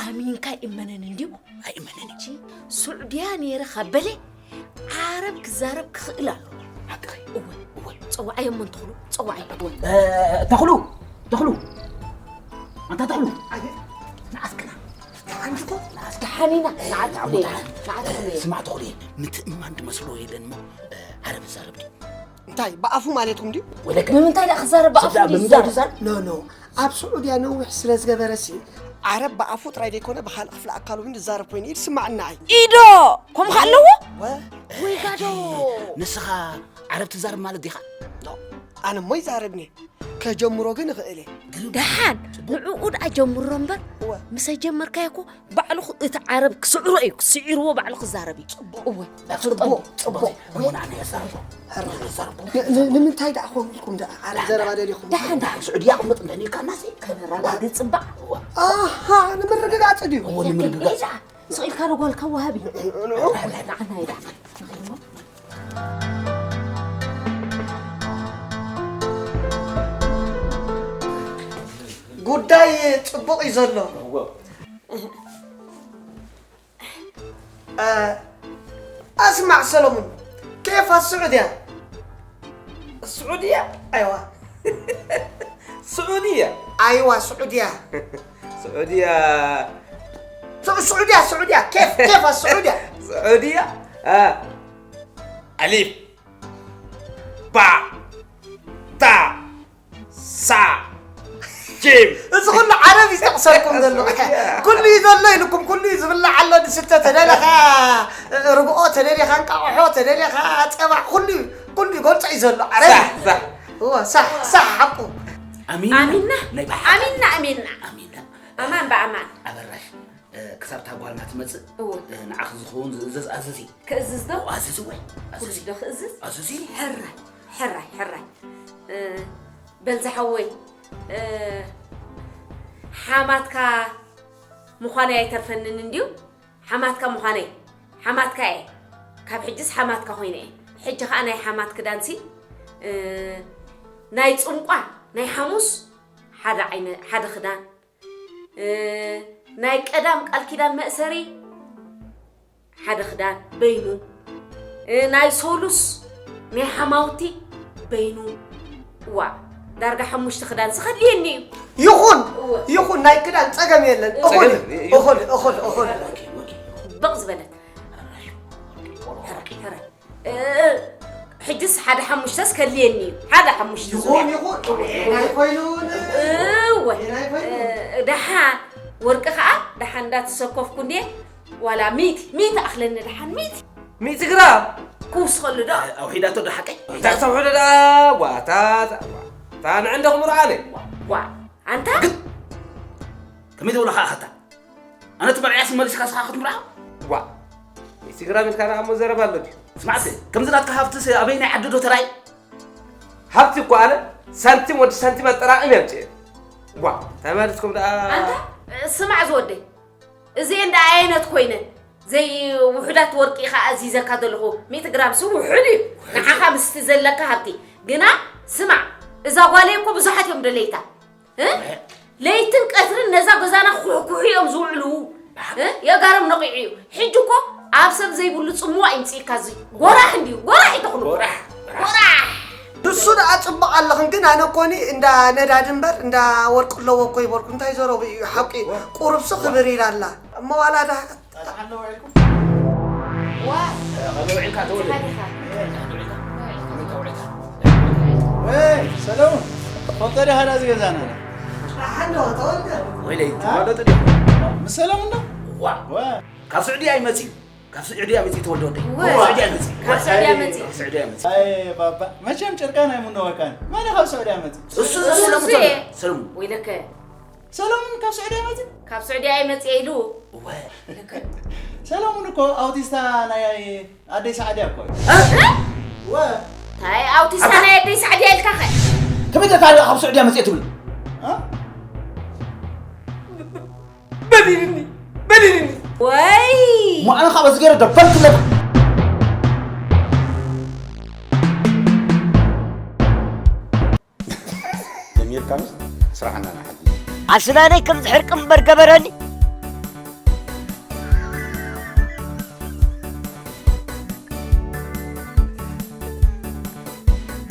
ኣሚንካ ይእመነኒ እንድዩ ኣይእመነኒ ሕጂ ሱዕድያ ነይረ ካብ በለ ዓረብ ክዛረብ ክኽእል ኣሎ ሓቂ እወ እወ ጸዋዓዮ እሞ ንተኽሉ ጸዋዓዮ እወ ተኽሉ ተኽሉ ኣንታ ተኽሉ ንዓስክና ንዓስክና ደሓኒና ንዓስክና ንዓስክና ስማዕ ተኽሉ ምትእምማን ድመስሎ የለን እሞ ዓረብ ዛረብ ድዩ እንታይ ብኣፉ ማለትኩም ድዩ? ወለከ ንምንታይ ደኣ ክዛረብ ብኣፉ ድዩ ዝዛረብ? ኖ ኖ ኣብ ስዑድያ ነዊሕ ስለ ዝገበረሲ ዓረብ ብኣፉ ጥራይ ዘይኮነ ብኻልእ ክፍለ ኣካሉ እውን ዝዛረብ ኮይኑ እዩ ዝስማዓና ኣይ ኢዶ ከምኡ ከ ኣለዎ? ወ ወይ ጋዶ ንስኻ ዓረብ ትዛረብ ማለት ዲኻ? ኖ ኣነ እሞ ይዛረብኒ ከጀምሮ ግን እኽእል እየ። ደሓን ንዕኡ ደኣ ጀምሮ እምበር እወ ምስ ኣጀመርካዮ እኮ ባዕሉ እቲ ዓረብ ክስዕሮ እዩ ክስዒርዎ ባዕሉ ክዛረብ እዩ እወ ጽቡቕ ጽቡቕ እሞ ንዓና የዛርቦ ንዓና የዛርቦ ን- ን- ንምንታይ ደኣ ከምኡ ኢልኩም ደኣ ዓረብ ዘረባ ደሊኹም ደሓን ደሓን ስዑድያ ቅመጥ እንተን ኢልካናሲ ከነረጋግጽ እምባ ኣሃ ንምርግጋጽ ድዩ እሞ ንምርግጋጽ ስቕ ኢልካ ዶ ጓልካ ወሃቢ ንዑ ንዓና ኢዳ ጉዳይ ጽቡቕ እዩ ዘሎ أسمع سلومون كيف السعودية؟ السعودية؟ أيوة السعودية ኣይዋ ስዑድያ። ስዑድያ ስዑ- ስዑድያ ስዑድያ ኬፍ ኬፍ ስዑድያ። ስዑድያ አ፣ ኣሊፍ ባ ታ ሳ ጂም እዚ ኩሉ ዓረብ እዩ ዝጠቕሰልኩም ዘሎ። ኩሉ እዩ ዘሎ ኢልኩም ኩሉ እዩ ዝብላዕ ኣሎ። ዝስተ ተደለኻ ርግኦ ተደሊኻ እንቃቑሖ ተደሊኻ ፀባዕ ኩሉ እዩ ኩሉ ይገልፆ እዩ ዘሎ ዓረብ። ሳሕ ሳሕ እዎ ሳሕ ሳሕ ሓቁ። ኣሚና ኣሚና ናይ ብሓ ኣሚና ኣሚና ኣሚና ኣማን ብኣማን ኣበራሽ እ፣ ክሳብ እታ ጓልና ትመፅእ እዎ እ፣ ንዓኺ ዝኸውን ዝእዘዝ ኣዘዚ ክእዝዝ ዶ ኣዘዚ ወይ ኩሉ ዶ ክእዝዝ ኣዘዚ ሕራይ ሕራይ ሕራይ እ፣ በል ዝሓወይ እ፣ ሓማትካ ምዃነይ ኣይተርፈንን እንድዩ ሓማትካ ምዃነይ ሓማትካ እየ ካብ ሕጅስ ሓማትካ ኮይነ እየ ሕጂ ከዓ ናይ ሓማት ክዳንሲ እ፣ ናይ ፅንቋ ናይ ሓሙስ ሓደ ዓይነ ሓደ ክዳን እ፣ ናይ ቀዳም ቃል ኪዳን መእሰሪ ሓደ ክዳን በይኑ እ፣ ናይ ሶሉስ ናይ ሓማውቲ በይኑ ዋ ዳርጋ ሓሙሽተ ክዳን ዝኸድልየኒ እዩ ይኹን እወ። ይኹን ናይ ክዳን ፀገም የለን። እኹል እዩ፣ እኹል እዩ፣ እኹል እኹል። በቕ ዝበለት ሕራይ ሕራይ እ፣ ሕጅስ ሓደ ሓሙሽተስ ከድልየኒ እዩ ሓደ ሓሙሽተ ይኹን ዙርያ ይኹን ናይ ኮይኑን እወ ናይ ኮይኑን ደሓን ወርቂ ከዓ ደሓን እንዳተሰኮፍኩ እንዴ ዋላ ሚእቲ ሚእቲ ኣኽለኒ ደሓን ሚእቲ ሚእቲ ግራም ክውስኸሉ ዶ ኣውሒዳቶ ዶ ሓቀይ እንታይ ክሰብሑ ደኣ ዋታ ዋታ ንዕንደ ክምርዓነ ዋ ኣንታ ከመይ ትብሎ ከዓ ኸታ ኣነ ትመርዕያስ መሊስካ ስኻ ክትምርዓ ዋ ሚእቲ ግራም ኢልካ ደኣ እሞ ዘረባ ኣሎ ድዩ ስማዕሲ ከምዚ ናትካ ሃብትስ ኣበይ ናይ ዓዲ ዶ ተራይ ሃብቲ እኮ ኣነ ሳንቲም ወዲ ሳንቲም ኣጠራቕም እየ ኣምፅኤ ዋ እንታይ ማለትኩም ደኣ ኣንታ ስማዕ ዝወደይ እዚኤን ደኣ ዓይነት ኮይነን ዘይውሑዳት ወርቂ ኢኻ ኣዚዘካ ዘለኹ ሚእቲ ግራም ስ ውሑድ እዩ ንዓኻ ምስቲ ዘለካ ሃብቲ ግና ስማዕ እዛ ጓለይ እኮ ብዙሓት እዮም ደለይታ እ? ለይትን ቀትርን ነዛ ገዛና ኩሕኩሑ እዮም ዝውዕሉ እ? የጋሮም ነቂዑ እዩ ሕጂ እኮ ኣብ ሰብ ዘይብሉ ፅምዋ ይምፅእካ እዚ ጎራሕ እንድዩ ጎራሕ ይተኽሉ ጎራሕ ንሱ ደኣ ፅቡቕ ኣለኽን ግን ኣነ ኮኒ እንዳ ነዳዲ እምበር እንዳ ወርቂ ኣለዎ እኮ ይበልኩ እንታይ ዘረቡ እዩ ሓቂ ቁሩብሲ ክብር ኢላ ኣላ እሞ ዋላ ዳ ዋ ውዒልካ ተወደ ዲኻ ውዒልካ ወይ ሰለሙን ፎቶ ዲኻ ዳ ዝገዛና ሓንዶ ተወልደ ወይለይ ትማለጡ ዲ ምስ ሰለሙን ዶ ዋ ወ ካብ ስዑዲ ኣይመፅዩ ካብ ስዑዲ ኣይመፅዩ ተወልደ ወደይ ወይ። ካብ ስዑዲ ኣይመፅዩ ካብ ስዑዲ ኣይመፅዩ ካብ ስዑዲ ኣይመፅዩ ኣይ ባባ መቸም ጭርቃ ናይ ምኖ ወካን መን ካብ ስዑዲ ኣይመፅእ እሱ እሱ ሰለሙን ተወልደ ሰለሙን ወይለከ ሰለሙን ካብ ስዑዲ ኣይመፅእ ካብ ስዑዲ ኣይመፅየ ኢሉ እወ ሰለሙን እኮ ኣውቲስታ ናይ ኣደይ ሳዕድያ እኮ እዩ ወ ታይ ኣውቲስታ ናይ ኣደይ ሳዕድያ ኢልካ ኸ ከመይ ጌርካ ካብ ስዑዲ ኣይመፅየ ትብል እ? በዲልኒ በዲልኒ ወይ እሞ ኣነ ካብ እዚ ገይረ ደበል ክለካ ጀሚርካ ምስ ስራሕና ንሓግዝ ኣስናነይ ከም ዝሕርቅ እምበር ገበረኒ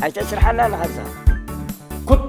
ኣይተስርሓና ንሓዛ ኩድ